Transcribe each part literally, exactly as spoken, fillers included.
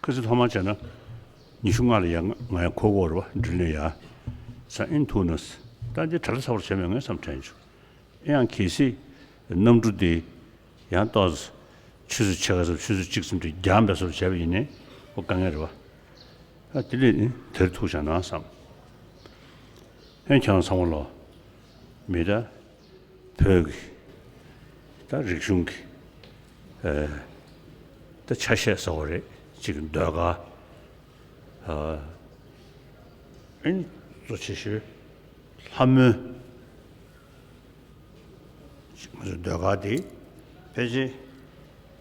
ཁ་སང་ཐོག་མར་བྱས་ན་ཉི་ཤུ་ལྔ་ལ་ཡར་ང་ཡར་འཁོར་གྱི་ཡོད་རེད་པ། འགྲུལ་ནས་ཡར་ས་ཨིན་ཐུག་ན། ད་འདི་གྲ་ལ་ཚ་བར་བྱས་མེད་ངས་བསམ་དྲན་བྱུང་། ཨེ་ཡང་གལ་སྲིད་གནམ་གྲུ་འདི་ཡང་ཏོག་ཙམ་ཆུ་ཚོད་ཕྱེད་ཀ་ཙམ་ཆུ་ཚོད་གཅིག་ཙམ་དེ་རྒྱང་འབད་སོར་བྱས་པ་ཡིན་ནའི་ཨོ་དཀའ་ངལ་རེད་པ། ཨ་དེ་ལས་ནི་དེར་ཐུག་བཞག་ན་བསམ། ཨེ་ཁྱེད་རང་ཚང་མ་ལོ་མི་ད་བོད་ཀྱི་ད་རིག་གཞུང་གི་ཨེ་ད་ཆ་ཤས་ཟེར་བ་རེད། གཅིག་ཟློས་གར་ཨ་ཨེ་གཙོ་ཆེ་ཤོས་ལྷ་མོའི་ང་ཚོ་ཟློས་གར་དེ་ཕལ་ཆེར་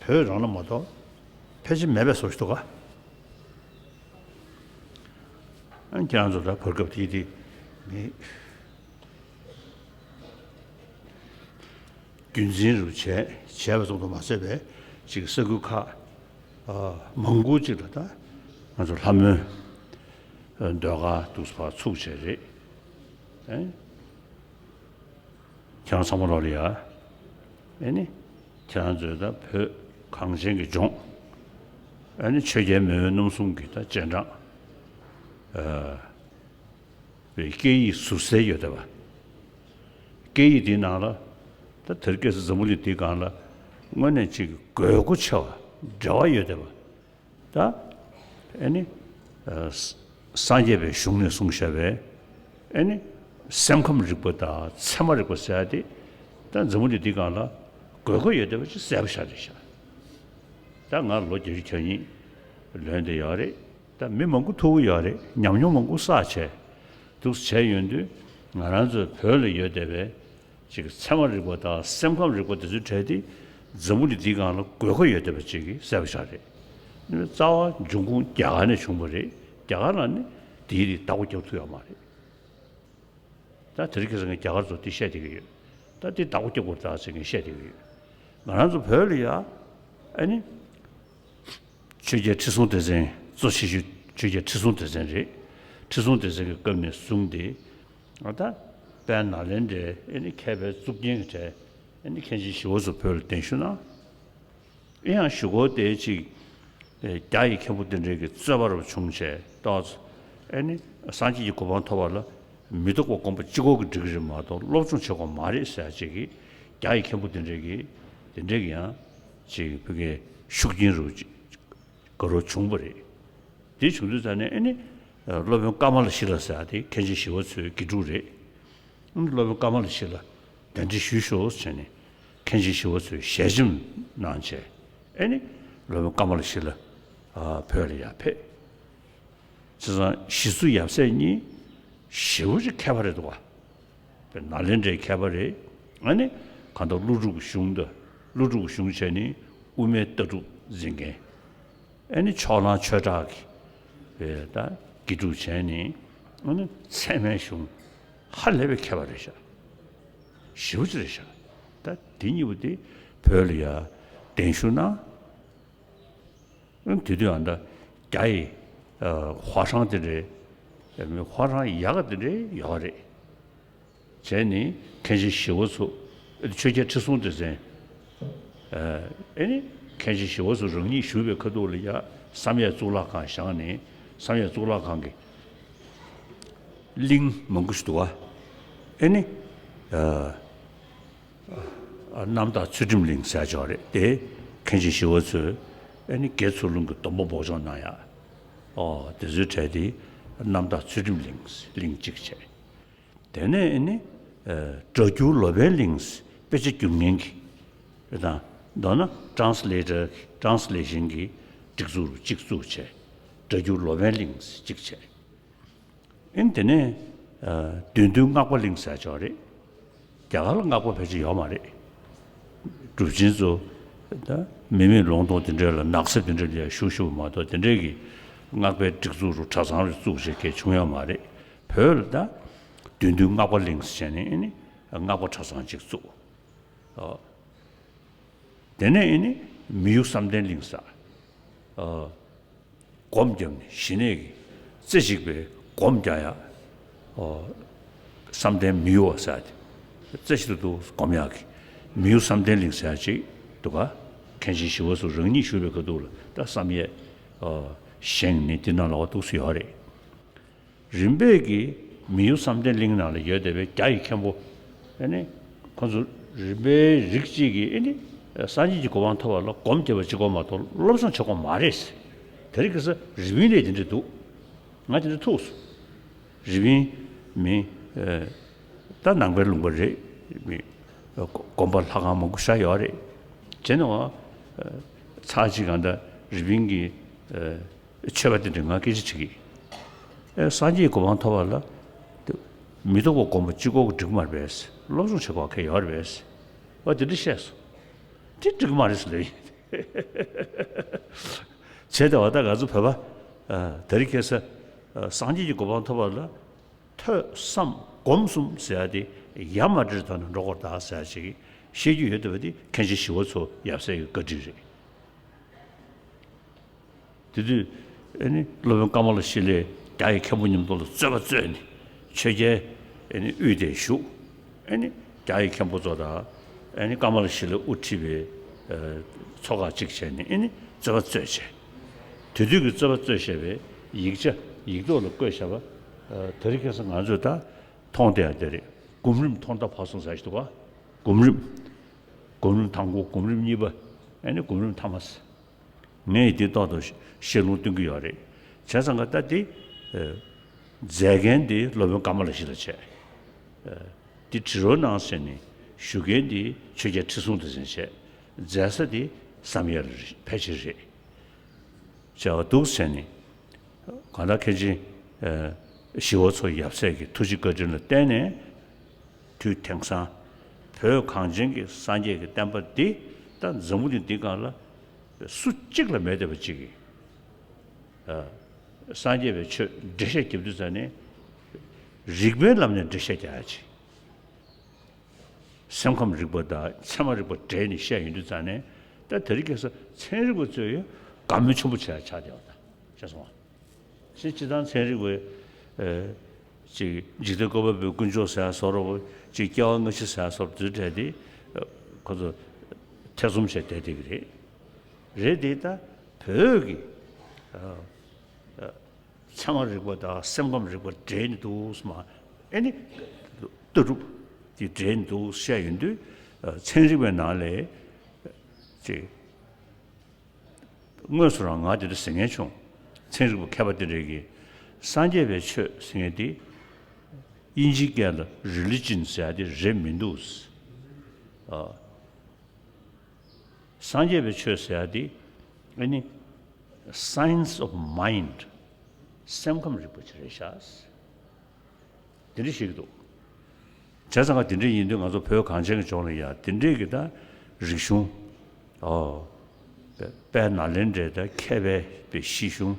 བོད་རང་ལ་མ་གཏོགས་ཕལ་ཆེར་མེད་པའི་བཟོ་ཞིག་འདུག་ག་ཨ་ཁྱེད་རང་ཚོ་ད་བར་སྐབས་དེ་དེ་མི་རྒྱུན་འཛིན་རུ་བྱས་བྱས་པ་ཙམ་དུ་མ་ཟད་པའི་ཅིག་ས་ཁུལ་ཁག་ཨ་མང་པོ་ཅིག་ལ་ད་ང་ཚོ་ལྷ་མོའི་ཟློས་གར་འདུག་སེ་ཕར་ཚུགས་བྱས་རེད། ཨེ། ཁྱེད་རང་ཚང་མ་ལོག་ལ་ཡ། ཨེ་ནི། ཁྱེད་རང་ཚོས་ད་བོད་གངས་ཅན་གྱི་ལྗོངས། ཨེ་ནི་ཆོས་རྒྱལ་མེས་དབོན་རྣམ་གསུམ་གྱི་ད་རྗེས་འབྲང་། ཨ། བའི་སྐད་ཡིག་ཟུར་གསལ་ཡོད་བསྡད་པ། སྐད་ཡིག་འདིའི་ནང་ལ། ད་དེར་སྐད་ཆ་འཛམ་བུ་གླིང་འདིའི་སྒང་ལ། དངོས་གནས་ཅིག་དགོས་མཁོ་ཆེ་བ། འབྲེལ་བ་ཡོད་བསྡད་པ། ད་ཨེ་ནི་ཨ་སངས་རྒྱས་པའི་གཞུང་ནས་གསུངས་བཞག་པའི་ཨེ་ནི་སེམས་ཁམས་རིག་པ་དང་ཚད་མ་རིག་པ་ཟེར་ཡ་དེ་ད་འཛམ་བུ་གླིང་འདི་སྒང་ལ་དགོས་མཁོ་ཡོད་བསྡད་པ་ཅིག་གསལ་པོ་ཤར་རེད་ཤག་ད་ང་ལོ་བརྒྱད་ཅུ་གྱ་གཉིས་ལོན་བསྡད་ཡོད་རེད། ད་མི་མང་པོ་ཐུག་གི་ཡོད་རེད། ཉམས་མྱོང་མང་པོ་བསགས་བྱས་འདུག་བྱས་ཡོང་དུས་ང་རང་ཚོའི་བོད་ལ་ཡོད་བསྡད་པའི། ཅིག་ཚད་མ་རིག་པ་དང་སེམས་ཁམས་རིག་པ་དེ་ཚོའི་གྲས་དེ་འཛམ་བུ་གླིང་འདིའི་སྒང་ལ་དགོས་མཁོ་ཡོད་བསྡད་པ་ཅིག་གསལ་པོ་ཤར་རེད། རྩ་བ་འབྱུང་ཁུངས་རྒྱ་གར་ནས་བྱུང་བ་རེད། རྒྱ་གར་ལ་ནི་དེའི་རིགས་བདག་པོ་རྒྱབ་ཐུབ་ཡོད་མ་རེད། ད་དེ་རིང་ཁ་སང་ངས་རྒྱ་གར་ཚོ་དེ་བཤད་བསྡད་ཀྱི་ཡོད། ད་དེ་བདག་པོ་རྒྱབ་དགོས་རེད་ད་ཟེར་ངས་བཤད་བསྡད་ཀྱི་ཡོད། ང་རང་ཚོ་བོད་ལ་ཡ་ཨ་ནི། ཆོས་རྒྱལ་ཁྲི་སྲོང་ལྡེ་བཙན། གཙོ་ཆེ་ཤོས་ཆོས་རྒྱལ་ཁྲི་སྲོང་ལྡེ་བཙན་རེད། ཁྲི་སྲོང་ལྡེ་བཙན་གྱི་སྐབས་ནས་བཟུང་སྟེ། ད་དཔལ་ནཱ་ལེནྡྲའི་ཨེ་ནི་མཁས་པའི་གཙུག་རྒྱན་གྱི་གྲས་ཨེ་ནི་མཁན་ཆེན་ཞི་བ་འཚོ་བོད་ལ་གདན་ཞུ་གནང་། ཨེ་ཡང་གཞུག་གུ་དེ་ཅིག་རྒྱ་ཡི་མཁན་པོ་དེ་འདྲས་ཀྱི་རྩོད་པ་རུ་བྱུང་བྱས་ཏོག་ཙམ་ཨེ་ནི་སངས་རྒྱས་ཀྱི་གོ་འཕང་ཐོབ་པ་ལ་མི་ལྡོག་པ་སྒོམ་པ་གཅིག་པོ་གིས་འགྲིག་གི་རེད་མ་གཏོགས་སློབ་སྦྱོང་བྱེད་དགོས་མ་རེད་ཟེར་ཅིག་གིས་རྒྱ་ཡི་མཁན་པོ་དེ་འདྲས་ཀྱིས་དེ་འདྲས་ཀྱི་ཡང་ཅིག་བོད་སྐད་ཤུགས་རྐྱེན་རུ་ཅིག་དགའ་རབ་བྱུང་བ་རེད། དེ་བྱུང་དུས་ཙང་ནས་ཨེ་ནི། སློབ་དཔོན་ཀ་མ་ལ་ཤཱི་ལ་ཟེར་ཡ་དེ་མཁན་ཆེན་ཞི་བ་འཚོའི་དགེ་ཕྲུག་རེད། ཨེ་ནི་སློབ་དཔོན་ཀ་མ་ལ་ཤཱི་ལ་གདན་འདྲེན་ཞུས་ཤོག་ཟེར་ནས་མཁན་ཆེན་ཞི་བ་འཚོས་ཞལ་ཆེམས་གནང་བྱས། ཨེ་ནི། སློབ་དཔོན་ཀ་མ་ལ་ཤཱི་ལ་བོད་ལ་ཡར་ཕེབས། བྱས་ཙང་ཞི་འཚོ་ཡབ་སྲས་གཉིས་ཞེ་པོ་ཅིག་མཁས་པ་རེད་འདུག་ག་དཔེ་ནཱ་ལེནྡྲའི་མཁས་པ་རེད། ཨ་ནི་གང་ལྟར་ཀླུ་སྒྲུབ་ཀྱི་གཞུང་དང་། ཀླུ་སྒྲུབ་ཀྱི་གཞུང་བྱས་ནས་དབུ་མའི་ལྟ་གྲུབ་འཛིན་མཁན། ཨ་ནི་ཕྱོགས་གླང་ཆོས་གྲགས་ཀྱི་ད་དགེ་ཕྲུག་བྱས་ནས་ཨ་ནི་ཚད་མའི་གཞུང་ཧ་ལས་པའི་མཁས་པ་རེད་ཤག་ཞེ་པོ་ཅིག་རེད་ཤག་ད་དེ་གཉིས་པོ་དེ་བོད་ལ་ཡར་གདན་ཞུ་གནང་། དེ་དུས་ཨ་ད་རྒྱ་ཡི་ཧྭ་ཤང་དེ་འདྲའི་ཧྭ་ཤང་ཡག་ག་དེ་འདྲའི་ཡོད་རེད། བྱས་ནས་མཁན་ཆེན་ཞི་བ་འཚོ། ཆོས་རྒྱལ་ཁྲི་སྲོང་ལྡེ་བཙན། ཨེ་ནི་མཁན་ཆེན་ཞི་བ་འཚོ་རང་ཉིད་བཞུགས་པའི་ཁ་ཐུག་ལ་ཡ་བསམ་ཡས་གཙུག་ལག་ཁང་བཞེངས་ནས་བསམ་ཡས་གཙུག་ལག་ཁང་གི་གླིང་མང་པོ་ཞིག་འདུག་ག་ཨེ་ནི། རྣམ་དག་ཚུལ་ཁྲིམས་གླིང་ཟེར་ཅིག་ཡོད་རེད་དེ། མཁན་ཆེན་ཞི་བ་འཚོས་ཨེ་ནི་དགེ་ཚུལ་སློང་གི་སྡོམ་པ་འབོགས་ཆོག་གནང་ཡ། ཨོ་དེ་ཚོའི་གྲས་དེ་རྣམ་དག་ཚུལ་ཁྲིམས་གླིང་གླིང་གཅིག་བྱས། དེ་ནས་ཨེ་ནི་སྒྲ་སྒྱུར་ལོ་པཎ་གླིང་དཔེ་ཆ་སྒྱུར་མཁན་གྱི་རེད་དང་། མདོར་ན་translator translation གྱི་སྒྲིག་འཛུགས་རུ་གཅིག་བཙུགས་བྱས། སྒྲ་སྒྱུར་ལོ་པཎ་གླིང་གཅིག་བྱས། ཨིན་དེ་ནས་ཨ་བདུད་འདུལ་སྔགས་པ་གླིང་ཟེར་ཅིག་ཡོད་རེད། རྒྱ་གར་ལ་སྔགས་པ་ཕལ་ཆེར་ཡོད་མ་རེད། གྲུབ་ཆེན་ཚོ་ད་མི་མེད་ལུང་སྟོང་དེ་འདྲ་ལ་ནགས་གསེབ་དེ་འདྲ་ལ་ཡ་བཞུགས་བཞུགས་པ་མ་གཏོགས་དེ་འདྲའི་གི་སྔགས་པའི་སྒྲིག་འཛུགས་རུ་གྲྭ་ཚང་རུ་བཙུགས་བྱས་མཁན་བྱུང་ཡོད་མ་རེད། བོད་ལ་ད་བདུད་འདུལ་སྔགས་པ་གླིང་ཟེར་བྱས་ནས་ཨེ་ནི་སྔགས་པ་གྲྭ་ཚང་ཅིག་བཙུགས། ཨོ། དེ་ནས་ཨེ་ནི་མི་གཡོ་བསམ་གཏན་གླིང་ཟེར། ཨོ། སྒོམ་བརྒྱབ་ནས་ཞི་གནས་ཀྱི་རྩེ་གཅིག་པའི་སྒོམ་རྒྱག་ཡ། ཨོ། བསམ་གཏན་མི་གཡོ་བ་ཟེར་ཏེ། རྩེ་གཅིག་ཏུ་སྒོམ་ཡག་གི་མི་གཡོ་བསམ་གཏན་གླིང་ཟེར་ཡག་ཅིག་འདུག་ག་མཁན་ཆེན་ཞི་བ་འཚོ་རང་ཉིད་བཞུགས་པའི་ཁ་ཐུག་ལ་ད་བསམ་ཡས། ཨོ། བཞེངས་ནས་དེ་ནང་ལོགས་འདུག་སེ་ཡོད་རེད། རིམ་པས་ཀྱི་མི་ཡུལ་བསམ་གཏན་གླིང་ནང་ལ་ཡོད་བསྡད་པའི་རྒྱ་ཡི་མཁན་པོ། ཨེ་ནི། ཁོ་ཚོ་རིམ་པས་རིགས་གཅིག་གིས་ཨེ་ནི། སངས་རྒྱས་ཀྱི་གོ་འཕང་ཐོབ་པ་ལ་སྒོམ་བསྡད་པ་གཅིག་པོ་མ་གཏོགས་སློབ་སྦྱོང་བྱེད་དགོས་མ་རེད། དེ་རིང་ཁ་སང་རི་པིན་ལས་དེ་འདྲ་འདུག་ང་དེ་འདྲ་ཐུག་སོང་། རི་པིན་མི། ཨེ། ད་ནང་པའི་ལུང་པ་རེད། མི། དགོན་པ་ལྷ་ཁང་མང་པོ་བཞག་ཡོད་རེད། བྱས་ནའང་། ཚར་གཅིག་གང་ལྟར་རི་པིན་གྱི། ཨེ། ཆོས་པ་དེ་འདྲས་ང་སྐད་ཆ་དྲིས་ཀྱི། ཨེ། སངས་རྒྱས་ཀྱི་གོ་འཕང་ཐོབ་པ་ལ། མི་ཐོག་པ་སྒོམ་པ་གཅིག་པོ་གིས་འགྲིག་མ་རེད་པས། སློབ་སྦྱོང་བྱེད་དགོས་གལ་ཡོད་རེད་པས། ཨ། དེ་འདྲ་བཤད་སོང་། དེ་འགྲིག་མ་རེད་ཟེར་ལབ་ཡིན། བྱས་ཙང་ད་ང་ཚོ་བོད་པ། ཨ། དེ་རིང་ཁ་སང་། ཨ། སངས་རྒྱས་ཀྱི་གོ་འཕང་ཐོབ་པ་ལ། ཐོས་བསམ་སྒོམ་གསུམ་ཟེར་ཡ་དེ་ཡ་མ་བྲལ་ཐོག་ནས་འགྲོ་དགོས་རེད་ད་ཟེར་ཡ་ཅིག་བཤད་རྒྱུ་ཡོད་བསྡད་པ་དེ་མཁན་ཆེན་ཞི་བ་འཚོ་ཡབ་སྲས་ཀྱི་བཀའ་དྲིན་རེད། དེ་དུས་ཨེ་ནི་སློབ་དཔོན་ཀ་མ་ལ་ཤཱི་ལས་རྒྱ་ཡི་མཁན་པོ་མཉམ་དུ་ལ་རྩོད་པ་རྩོད་ནས་ཆོས་རྒྱལ་ཨེ་ནི་དབུས་དེར་བཞུགས། ཨེ་ནི་རྒྱ་ཡི་མཁན་པོ་ཚོ་དང་ཨེ་ནི་ཀ་མ་ལ་ཤཱི་ལས་དབུ་ཁྲིད་པའི་ཨ་ཚོགས་ཁག་ཅིག་བྱས་ནས་ཨེ་ནི་རྩོད་པ་རྩོད་བྱས། དེ་དུས་ཀྱི་རྩོད་པ་རྩོད་བཞག་པའི་ཡིག་ཆ་ཡིག་ཐོག་ལ་བཀོད་བཞག་པ། ཨ། དེ་རིང་ཁ་སང་ང་ཚོས་ད་མཐོང་བསྡད་ཡ་དེ་རེད། སྒོམ་རིམ་ཐོག་མཐའ་བར་གསུམ་ཟེར་ཞིག་འདུག་ག་སྒོམ་རིམ། སྒོམ་རིམ་དང་པོ། སྒོམ་རིམ་གཉིས་པ། ཨེ་ནི་སྒོམ་རིམ་ཐ་མ་ཟེར། ངས་དེ་ཐོག་ཏུ་ཞལ་ལུང་སྟོན་གྱི་ཡོད་རེད། བྱས་ཙང་ཀ་ད་དེ། ཨ། མཛད་མཁན་དེ་སློབ་དཔོན་ཀ་མ་ལ་ཤཱི་ལ་བྱས། ཨ། དེ་བྲི་རོགས་གནང་ཟེར་ནས་ཞུ་མཁན་དེ་ཆོས་རྒྱལ་ཁྲི་སྲོང་ལྡེ་བཙན་བྱས། མཛད་ས་དེ་བསམ་ཡས་ལ་ཕལ་ཆེར་རེད། བྱས་པ་འདུག་ཟེར་ནས། གང་ལྟར་མཁན་ཆེན། ཨ། ཞི་བ་འཚོ་ཡབ་སྲས་ཀྱི་ཐུགས་རྗེ་བཀའ་དྲིན་ལ་བརྟེན་ནས། དུས་དེང་སང་བོད་གངས་ཅན་གྱི་སངས་རྒྱས་ཀྱི་བསྟན་པ་འདི་ད་འཛམ་བུ་གླིང་འདི་སྒང་ལ་སུ་གཅིག་ལ་མེད་བསྡད་པ་ཅིག་གིས། ཨ། སངས་རྒྱས་པའི་ཆོས་འགྲེལ་བཤད་རྒྱབ་དུས་ཙ་ནས་རིགས་པའི་ལམ་ནས་འགྲེལ་བཤད་རྒྱག་ཡ་ཅིག་སེམས་ཁམས་རིག་པ་དང་ཚད་མ་རིག་པ་འདྲེས་ནས་བཤད་ཡོང་དུས་ཙ་ནས། ད་དེ་རིང་ཁ་སང་ཚན་རིག་པ་ཚོས་ཡང་དགའ་མོས་ཆེན་པོ་བྱས་ཆགས་བསྡད་པ་དང་། ཤེས་སོང་ང་། ཤེས། སྤྱིར་བཏང་ཚན་རིག་པས། ཨེ། ཅིག་འཇིག་རྟེན་བཀོད་པ་པོའི་དཀོན་མཆོག་ཟེར་ཡ་བཟོ་འདྲ་པོ། ཅིག་སྐྱེ་བ་སྔ་ཕྱི་ཟེར་ཡ་བཟོ་འདྲ་པོ་དེ་འདྲ་དེ། ཨ། ཁོ་ཚོ་ཐེ་ཚོམ་བྱས་བསྡད་བསྡད་ཀྱི་རེད། རེད་དེ་ད་བོད་ཀྱི། ཨ། ཚད་མ་རིག་པ་དང་སེམས་ཁམས་རིག་པ་འདྲེས་ནས་འདུག་སེ་མ། ཨེ་ནི་ལྟ་གྲུབ་དེ་འདྲེས་ནས་འདུག་བཤད་ཡོང་དུས། ཨ། ཚན་རིག་པའི་ནང་ལས་ཅིག་དངོས་སུ་རང་ང་དེ་འདྲ་ཟེར་མཁན་བྱུང་། ཚན་རིག་པ་མཁས་པ་དེ་འདྲས་ཀྱིས་སངས་རྒྱས་པའི་ཆོས་ཟེར་མཁན་དེ་དབྱིན་ཇིའི་སྐད་ལ་religion ཟེར་ཡ་དེ་རེད་མི་འདུག་ཨ། སངས་རྒྱས་པའི་ཆོས་ཟེར་ཡ་དེ་ཨ་ནི་science of mind། སེམས་ཁམས་རིག་པ་ཅིག་རེད་ཤག་དེ་འདྲ་ཞིག་འདུག་བྱས་ཙང་ཀ་དེ་འདྲ་ཡིན་དུས་ང་ཚོ་བོད་གངས་ཅན་གྱི་ལྗོངས་ལ་ཡ་དེ་འདྲས་ཀྱི་ད་རིག་གཞུང་། ཨོ། དཔལ་ནཱ་ལེནྡྲའི་ད་མཁས་པའི་པའི་གཞི་གཞུང་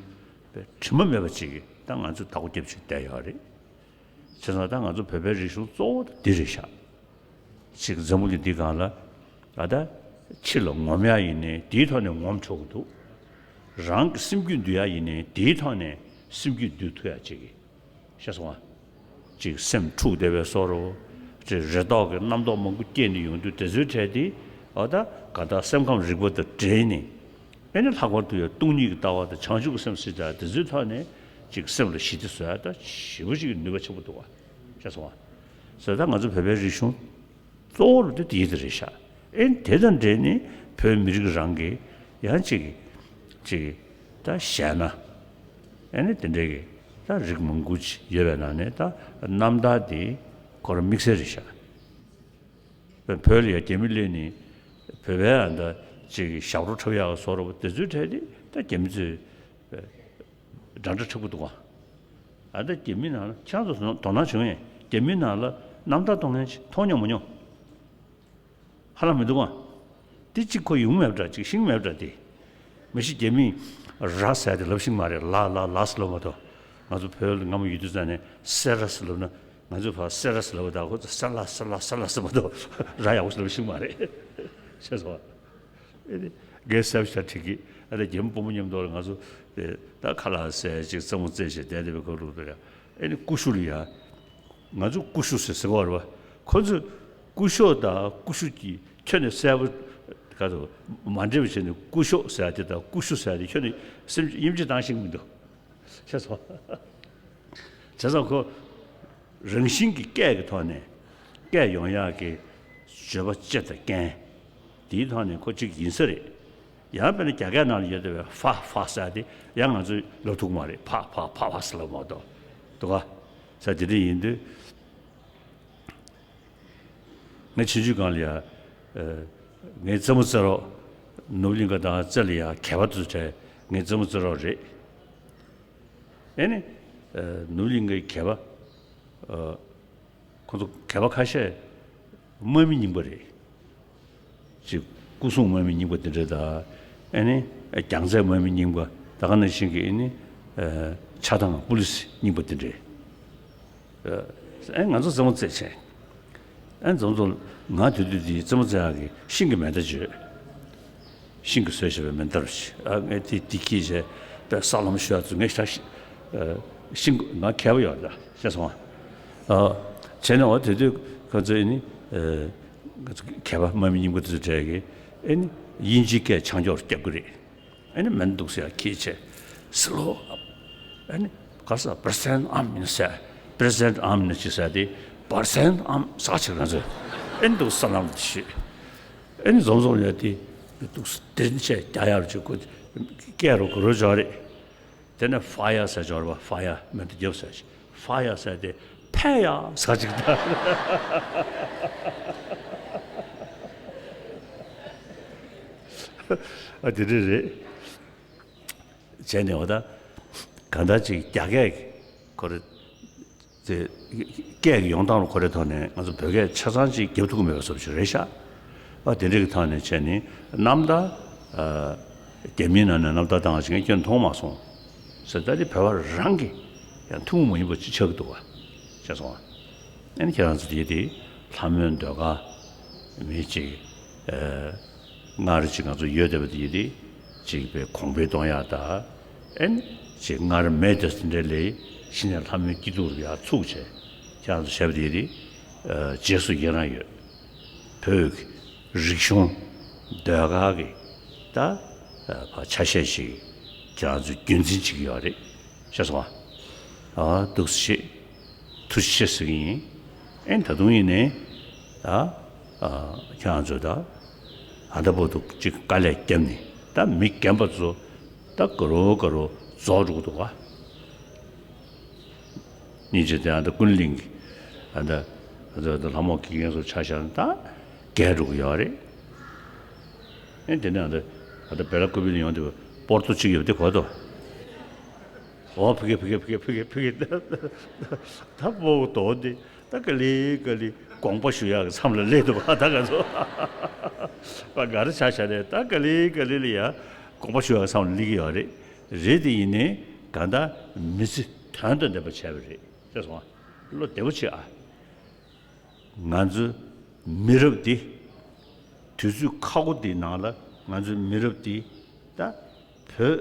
དཔེ་དྲི་མ་མེད་པ་ཅིག་གིས་ད་ང་ཚོ་བདག་པོ་རྒྱབ་བྱས་བསྡད་ཡོད་རེད། བྱས་ཙང་ད་ང་ཚོ་བོད་པའི་རིག་གཞུང་གཙོ་བོ་ད་འདི་རེད་ཤག་ཅིག་འཛམ་བུ་གླིང་འདི་སྒང་ལ་ད་ལྟ་ཕྱི་ལ་ངོམ་ཡག་ཡིན་ནའི་དེའི་ཐོག་ནས་ངོམ་ཆོག་གི་འདུག་རང་གི་སེམས་རྒྱུད་འདུལ་ཡག་ཡིན་ནའི་དེའི་ཐོག་ནས་སེམས་རྒྱུད་འདུལ་ཐུབ་ཡག་ཅིག་གི། ཤེས་སོང་ང་། ཅིག་སེམས་འཁྲུགས་བསྡད་པའི་བཟོ་འདྲ། ཅིག་རེ་དོགས་ཀྱི་རྣམ་རྟོག་མང་པོ་སྐྱེས་ནས་ཡོང་དུས་དེ་ཚོའི་གྲས་དེ། ཨ། ད་ག་ད་སེམས་ཁམས་རིག་པ་དང་འབྲེལ་ནས། ཨེ་ནི་ལྷག་པར་དུ་ཡང་སྟོང་ཉིད་ཀྱི་ལྟ་བ་དང་བྱང་ཆུབ་ཀྱི་སེམས་ཟེར་ཡག་དེ་ཚོའི་ཐོག་ནས་ཅིག་སེམས་ལ་ཞི་བདེ་བཟོ་ཡག་ད་ཞེ་པོ་ཅིག་གི་ནུས་པ་ཆེན་པོ་འདུག་བ། ཤེས་སོང་ང་། ཟེར་ད་ང་ཚོ་བོད་པའི་རིག་གཞུང་གཙོ་བོ་རུ་དེ་དེ་ཡིན་དེ་རེད་ཤག་ཨེ་ནི་དེ་དང་འབྲེལ་ནས་བོད་མི་རིགས་རང་གི་ཡང་ཅིག་ཅིག་ད་བཤད་ན། ཨེ་ནི་དེ་འདྲའི་གི་ད་རིགས་མང་པོ་ཅིག་ཡོད་པའི་ནང་ནས་ད་རྣམ་ཐར་དེ་ཁོ་རང་དམིགས་བསལ་རེད་ཤག་བོད་ལ་ཡ་རྒྱ་མི་སླེབས་ནས་བོད་པའི་ཨ་ད་ཅིག་ཞབས་བྲོ་འཁྲབ་ཡག་བཟོ་འདྲ་པོ་དེ་ཚོའི་གྲས་དེ་ད་རྒྱ་མི་ཚོས་འདྲ་འདྲ་འཁྲབ་གི་འདུག་ག་ཨ་ད་རྒྱ་མི་ནང་ལ་ཁྱེད་རང་ཚོ་དོ་སྣང་བྱུང་ངས། རྒྱ་མི་ནང་ལ་རྣམ་ཐར་གཏོང་མཁན་ཅིག་མཐོང་མྱོང་མ་མྱོང་། ཧ་ལམ་མི་འདུག་ག་དེ་གཅིག་ཁོ་ཡོང་མེད་པ་འདྲ། གཅིག་ཤེས་མེད་པ་འདྲ་དེ། མ་གཞི་རྒྱ་མིས་ར་ཟེར་དེ་ལབ་ཤེས་མ་རེད། ལ་ལ་ལ་ཟེར་ལབ་མ་གཏོགས། ང་ཚོ་བོད་ལ་སྔ་མོ་ཡོད་དུས་ཙང་ནས་སེ་ར་ཟེར་ལབ་ན། ང་ཚོ་ཕར་སེ་ར་ཟེར་ལབ་པ་དང་ཁོ་ཚོ་སེ་ལ་སེ་ལ་སེ་ལ་ཟེར་མ་གཏོགས་ར་ཡག་པོ་ཞིག་ལབ་ཤེས་མ་རེད། ཤེས་སོང་ཨ། ཨེ་ནི་རྒན་གསར་པ་ཞིག་དྲིས་ཀྱི། ཨ་ད་རྒྱ་མི་དཔོན་པོ་མཉམ་དུ་ལ་ང་ཚོ་དེ་ད་ཁ་ལག་ཟས་ཅིག་རྩེད་མོ་རྩེ་བྱས་བསྡད་བསྡད་པའི་ཁོ་ལུགས་དེ་རེད། ཨེ་ནི་ཀུ་ཤུ་ལ་ཡ། ང་ཚོ་ཀུ་ཤུ་ཟེར་ཟེར་བ་རེད་བ། ཁོ་ཚོས་ཀུ་ཤོག་དང་ཀུ་ཤུ་གྱི་ཁྱོན་ནས་གསལ་པོ་ ཁ་ཐུག་མ་འདྲེས་པ་བྱས་ནས་སྐུ་ཞོགས་ཟེར་ཡ་དེ་དང་སྐུ་ཞུ་ཟེར་ཡ་དེ་ཁྱོན་ནས་སེམས་ཡིད་ཆེས་བཏང་ཤེས་ཀྱི་མི་འདུག་ཤེས་སོང་། བྱས་ཙང་ཁོ་རང་བཞིན་གྱི་སྐད་ཀྱི་ཐོག་ནས་སྐད་ཡོང་ཡག་གི་བརྗོད་པ་ལྕེ་དང་རྐན་དེའི་ཐོག་ནས་ཁོ་གཅིག་ཡིན་ས་རེད། ཡང་དཔེར་ན་རྒྱ་སྐད་ནང་ལ་ཡོད་བསྡད་པའི་ཧྥ་ཧྥ་ཟེར་ཡ་དེ་ཡང་ང་ཚོས་ལབ་ཐུབ་ཀྱི་མ་རེད། ཕ་ཕ་ཕ་ཕ་ཟེར་ལབ་མ་གཏོགས། འདུག་ག་ས་དེ་འདྲ་ཡིན་དུས། ངས་ཆུང་ཆུང་སྒང་ལ་ཡ། ཨ། ངའི་རྩེད་མོ་རྩེ་རོགས། ནོར་བུ་གླིང་ག་དང་རྩེ་ལ་ཡ་གད་པ་དུ་བྲལ་ངའི་རྩེད་མོ་རྩེ་རོགས་རེད། ཨེ་ནི། ཨ། ནོར་བུ་གླིང་གའི་གད་པ། ཨ། ཁོ་ཚོ་གད་པ་ཁ་ཤས་དམག་མི་རྙིང་པ་རེད། ཅིག་སྐུ་སྲུང་དམག་མི་རྙིང་པ་དེ་འདྲ་དང་། ཨེ་ནི། རྒྱང་རྩེད་དམག་མི་རྙིང་པ། ད་ག་ནང་བཞིན་གྱི་ཨེ་ནི། ཨ། ཆགས་སྡང་པུ་ལི་སི་རྙིང་པ་དེ་འདྲས། ཨེ་ང་ཚོ་རྩེད་མོ་རྩེད་བྱས། ཨེ་འཛོམས་འཛོམས་ང་དེ་དུས་དེ་རྩེད་མོ་རྩེ་ཡག་གི་ཤིང་གི་མེ་མདའ་བརྗོད། ཤིང་གི་བཟོས་བྱས་པའི་མེ་མདའ་རུ་ཞིག་ཨ་ངས་དེ་དེ་ཁྱེར་བྱས་པའི་ས་ལམ་ཤོད་ཡག་ཚོ་ངས་ཤ་ཤི། ཨ། ཤིང་ང་མཁས་པ་ཡོད་ད་ཤེས་སོང་ཨ། ཨ། བྱས་ནས་འོ་དེ་དུས་ཁོ་ཚོས་ཨེ་ནི། ཨ། ང་ཚོ་མཁས་པ་དམག་མི་རྙིང་པ་དེ་ཚོ་གྲས་ཀྱིས་ཨེ་ནི་དབྱིན་ཇིའི་སྐད་ཆང་འགྱོག་རྒྱབ་གི་རེད། ཨེ་ནི་མེ་མདའ་འདུག་སེ་ཡར་འཁྱེར་བྱས། སི་ལོ། ཨེ་ནི་ག་ས་པར་སེན་ཨམ་ཡིན་ཟེར། པར་སེན་ཨམ་ནི་ཅི་ཟེར་དེ། པར་སེན་ཨམ་ཟ་ཆེ་ང་ཚོས། ཨེ་ནི་འདུག་ས་ལམ་དུ་ཤི། ཨེ་ནི་འཛོམས་འཛོམས་ཡོད་དེ། འདུག་སེ་དེ་ནི་ཆེ་རྒྱ་ཡར་ཅིག་ཁོ་སྐད་རོ་གོ་རོ་འཇོག་རེད། དེ་ནས་ཧྥ་ཡ་ཟེར་འཇོག་རེད་པ། ཧྥ་ཡ་མེ་མདའ་རྒྱབ་ཟེར་ཞིག་ཧྥ་ཡ་ཟེར་དེ་ཕན་ཡ་ཟ་ཅིག་ད། ཨ་དེ་འདྲ་རེད། བྱས་ནས་འོ་ད། གང་ལྟར་ཅིག་རྒྱ་སྐད་ཁོ་རེ། དེ། སྐད་ཀྱི་ཡོང་སྟངས་ལ་ཁོ་རེ་ཐོག་ནས་ང་ཚོ་བོད་སྐད་ཆ་ཚང་ཅིག་རྒྱབ་ཐུབ་ཀྱི་མེད་པ་བཟོ་ཞིག་རེད་ཤག་ཨ་དེ་འདྲ་གི་ཐོག་ནས་བྱས་ནས་རྣམ་ཐར། ཨ། རྒྱ་མིའི་ནང་ནས་རྣམ་ཐར་བཏང་བ་ཞིག་ངས་ཁྱོན་མཐོང་མ་སོང་། ཟེར་ད་དེ་བོད་པ་རང་གི་ཡང་ཐུན་མོང་མ་ཡིན་པ་ཅིག་ཆགས་ཀྱི་འདུག་བ། ཤེས་སོང་བ། ཨ་ནི་ཁྱེད་རང་ཚོ་དེ་དེ་ལྷ་མོའི་ཟློས་གར་མི་ཅིག་ཨ། སྔར་ཅིག་ང་ཚོ་ཡོད་བསྡད་པ་དེ་ཡིན་ཏེ། ཅིག་པའི་གོང་འཕེལ་གཏོང་ཡག་དང་། ཨེ་ནི་ཅིག་སྔར་མེད་དེ་འདྲ་ལས་གཞི་ནས་ལྷ་མོའི་སྐྱིད་སྡུག་རུ་ཡར་ཚུགས་བྱས། ཁྱེད་རང་ཚོ་བྱས་པ་དེ་ཡིན་ཏེ། ཨ། རྗེས་སུ་ཡི་རང་ཡོད། བོད་ཀྱི་རིག་གཞུང་ཟློས་གར་གྱི་ད་ཕར་ཆ་ཤས་ཤིག་ཁྱེད་རང་ཚོས་རྒྱུན་འཛིན་བྱེད་ཀྱི་ཡོད་རེད། ཤེས་སོང་ཨ། ཨ། འདུག་སེ་བྱེད། ཐུགས་རྗེ་ཆེ་ཟེར་གྱི་ཡིན། ཨེ་ད་དུང་ཡིན་ནའི། ད། ཨ། ཁྱེད་རང་ཚོས་ད་ད་ལྟ་བར་དུ་ཅིག་དཀའ་ལས་བརྒྱབ་ནས་ད་མི་རྒན་པ་ཚོ་ད་ག་རོ་ག་རོ་རྫོགས་འགྲོ་གི་འདུག་ག་སྙིང་རྗེ་དེ་ཨ་ད་ཀུན་གླིང་གི་ཨ་ད་ཨ་ད་ལྷ་མོ་དགེ་རྒན་ཚོ་ཆ་བཞག་ན་ད་རྒས་འགྲོ་གི་ཡོད་རེད། ཨེ་དེ་ནས་ཨ་ད་ཨ་ད་བེ་ལ་ཀུ་པི་ལ་ཡོང་དུས་པོར་ཏོ་གཅིག་ཡོད་དེ་གོ་ཏོ། འོ་ཕི་གེ་ཕི་གེ་ཕི་གེ་ཕི་གེ་ཕི་གེ་ད་ད་ད་པོ་དོ་དེ་ད་ག་ལེ་ག་ལེ་དགོངས་པ་ཞུ་ཡག་གི་མཚམས་ལ་སླེབས་འདུག་པ། ད་ག་ཚོ་པ་ག་རེ་ཆ་བཞག་རེད། ད་ག་ལེ་ག་ལེ་ལ་ཡ་དགོངས་པ་ཞུ་ཡག་གི་མཚམས་ལ་སླེབས་ཀྱི་ཡོད་རེད། རེད་དེ་ཡིན་ནའི་གང་ལྟར་མི་ཚེ་དོན་དང་ལྡན་པ་བྱས་པ་རེད། ཤེས་སོང་ཨ། བློ་བདེ་པོ་བྱེད་ཨ། ང་ཚོའི་མི་རབས་འདི། དུས་ཚོད་ཁག་པོ་འདིའི་ནང་ལ་ང་ཚོའི་མི་རབས་འདི། ད་བོད་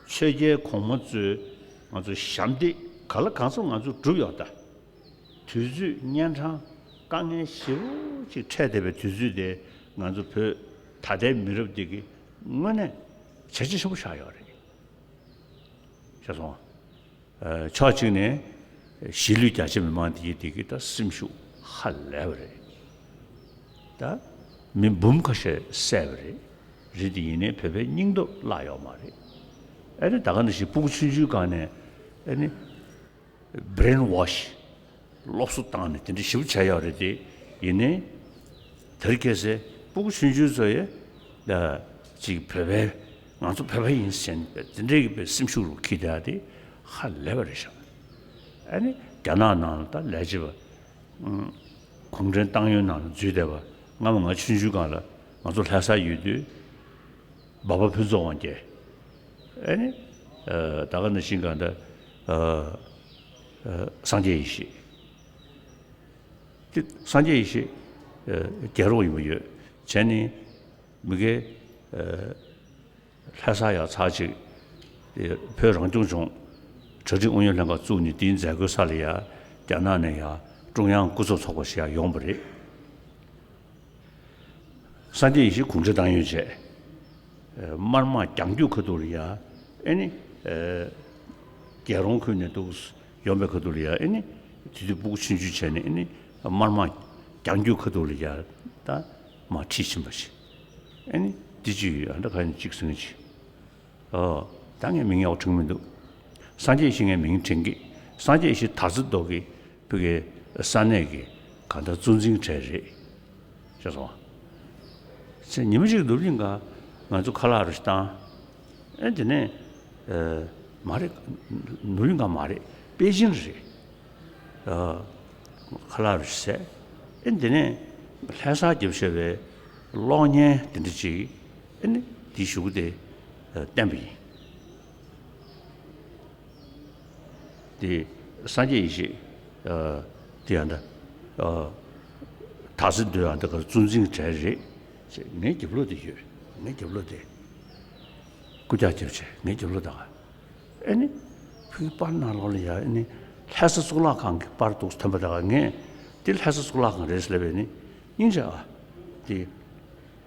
ཆོས་རྒྱལ་གོང་མ་ཚོས་ང་ཚོ་ཞབས་འདེགས་ག་ལ་གང་འཚམ་ང་ཚོ་བསྒྲུབས་ཡོད་ད། དུས་ཚོད་གཉན་འཕྲང་དཀའ་ངལ་ཞེ་པོ་ཅིག་འཕྲད་བསྡད་པའི་དུས་ཚོད་དེ་ང་ཚོ་བོད་ད་ལྟའི་མི་རབས་འདི་གིས་དངོས་གནས་བྱས་རྗེས་ཆེན་པོ་བཞག་ཡོད་རེད། ཤེས་སོང་། ཨ། ཕྱོགས་གཅིག་ནས་གཞིས་ལུས་རྒྱ་ཆེ་མི་མང་དེ་གི་དེ་གི་ད་སེམས་ཤུགས་ཧ་ལས་པ་རེད། ད་མི་འབུམ་ཁ་ཤས་བསད་པ་རེད། རེད་དེ་ཡིན་ནའི་བོད་པའི་སྙིང་སྟོབས་བརླག་ཡོད་མ་རེད། ཨ་ནི་ད་ག་ནང་བཞིན་སྤུ་གུ་ཆུང་ཆུང་སྒང་ནས་ཨ་ནི་brainwash། སློབ་གསོ་བཏང་ནས་དེ་འདྲ་ཞིབ་བྱས་ཡོད་རེད་དེ། ཡིན་ནའི་དེར་ཁ་སང་སྤུ་གུ་ཆུང་ཆུང་ཚོ་ཡས་ད་ཅིག་བོད་པའི་ང་ཚོ་བོད་པ་ཡིན་ཟེར་ནས་དེ་འདྲའི་གི་པའི་སེམས་ཤུགས་རུ་འཁྱེར་བསྡད་དེ་ཧ་ལས་པ་རེད་ཤག་ཨ་ནི་རྒྱ་ནག་ནང་ལ་ད་ལས་བྱེད་པ་གུང་ཁྲན་ཏང་ཡོན་ནང་ལ་འཛུལ་བསྡད་པ་སྔ་མ་ང་ཆུང་ཆུང་སྒང་ལ་ང་ཚོ་ལྷ་ས་ཡོད་དུས། འབའ་པ་ཕུན་ཚོགས་དབང་རྒྱལ། ཨེ་ནི། ཨ། ད་ག་ནང་བཞིན་གང་ལྟར། ཨ། ཨ། སངས་རྒྱས་ཡེ་ཤེས། དེ་སངས་རྒྱས་ཡེ་ཤེས། ཨ། རྒྱལ་རོགས་ཡིན་པ་ཡོད། བྱས་ནས་མི་སྒེར། ཨ། ལྷ་ས་ཡར་ཚར་གཅིག་བོད་རང་སྐྱོང་ལྗོངས་གྲ་སྒྲིག་ཨུ་ཡོན་ལྷན་ཁང་བཙུགས་ནས་དེའི་མཛད་སྒོའི་ས་ལ་ཡ་རྒྱ་ནག་ནས་ཡ་ཀྲུང་དབྱང་སྐུ་ཚབ་ཚོགས་པ་ཞིག་ཡ་ཡོང་བ་རེད། སངས་རྒྱས་ཡེ་ཤེས་གུང་ཁྲན་ཏང་ཡོན་བྱས། དམར་དམག་རྒྱང་རྒྱུག་ཁ་ཐུག་ལ་ཡ། ཨེ་ནི། རྒྱལ་རོང་ཁུལ་ནས་འདུག་ཡོང་པའི་ཁ་ཐུག་ལ་ཡ། ཨེ་ནི། དེ་དུས་སྤུ་གུ་ཆུང་ཆུང་བྱས་ནས། ཨེ་ནི། དམར་དམག་རྒྱང་རྒྱུག་ཁ་ཐུག་ལ་ཡ། ད་མར་ཁྲིད་ཕྱིན་པ་ཞིག་ཨེ་ནི། འདི་ཅི་ཡོད་ཨ། འདྲ་ག་ནས་གཅིག་གསུང་གི་ཅིག་ཨོ། ད་ངས་མིང་ཡག་པོ་དྲན་གྱི་མི་འདུག་སངས་རྒྱས་ཡེ་ཤེས་ངས་མིང་དྲན་གྱི། སངས་རྒྱས་ཡེ་ཤེས་དར་རྩེ་མདོ་དགེ་བོད་ཀྱི་ས་གནས་ཀྱི་གང་ལྟར་གཙོ་འཛིན་གྲས་རེད། ཤེས་སོང་། ཚེ་ཉི་མ་གཅིག་ནུབ་གླིང་ག་ང་ཚོ་ཁ་ལག་རུ་ཞིག་བཏང་། ཨེ་དེ་ནས་ཨ་མ་རེད། ནུབ་གླིང་ག་མ་རེད། པེ་ཅིང་རེད། ཨ་ཁ་ལག་རུ་ཞིག་བཟས། ཨེ་དེ་ནས་ལྷ་སར་བརྒྱབ་བཞག་པའི་གློག་བརྙན་དེ་འདྲ་ཅིག་ཨེ་ནི་དེའི་གཞུག་གུ་དེ་ཨ་བསྟན་པ་ཡིན། དེ་སངས་རྒྱས་ཡེ་ཤེས་ཨ་དེ་ཡང་ད་ཨ་དར་རྩེ་མདོ་ཡང་ད་ག་གཙོ་འཛིན་གྲས་རེད། ཅེས་ངའི་རྒྱབ་ལོགས་དེ་ཡོད། ངའི་རྒྱབ་ལོགས་དེ་རྐུབ་བཀྱག་རྒྱབ་བྱས་ངའི་རྒྱབ་ལོགས་དང་། ཨེ་ནི། ཕ་གི་པར་ནང་ལོགས་ལ་ཡ། ཨེ་ནི། ལྷ་ས་གཙུག་ལག་ཁང་གི་པར་འདུག་ཐོན་པ་དང་། ངས་དེ་ལྷ་ས་གཙུག་ལག་ཁང་རེད་ཟེར་ལབ་པས་ནི། སྙིང་རྗེ་ཨ། དེ་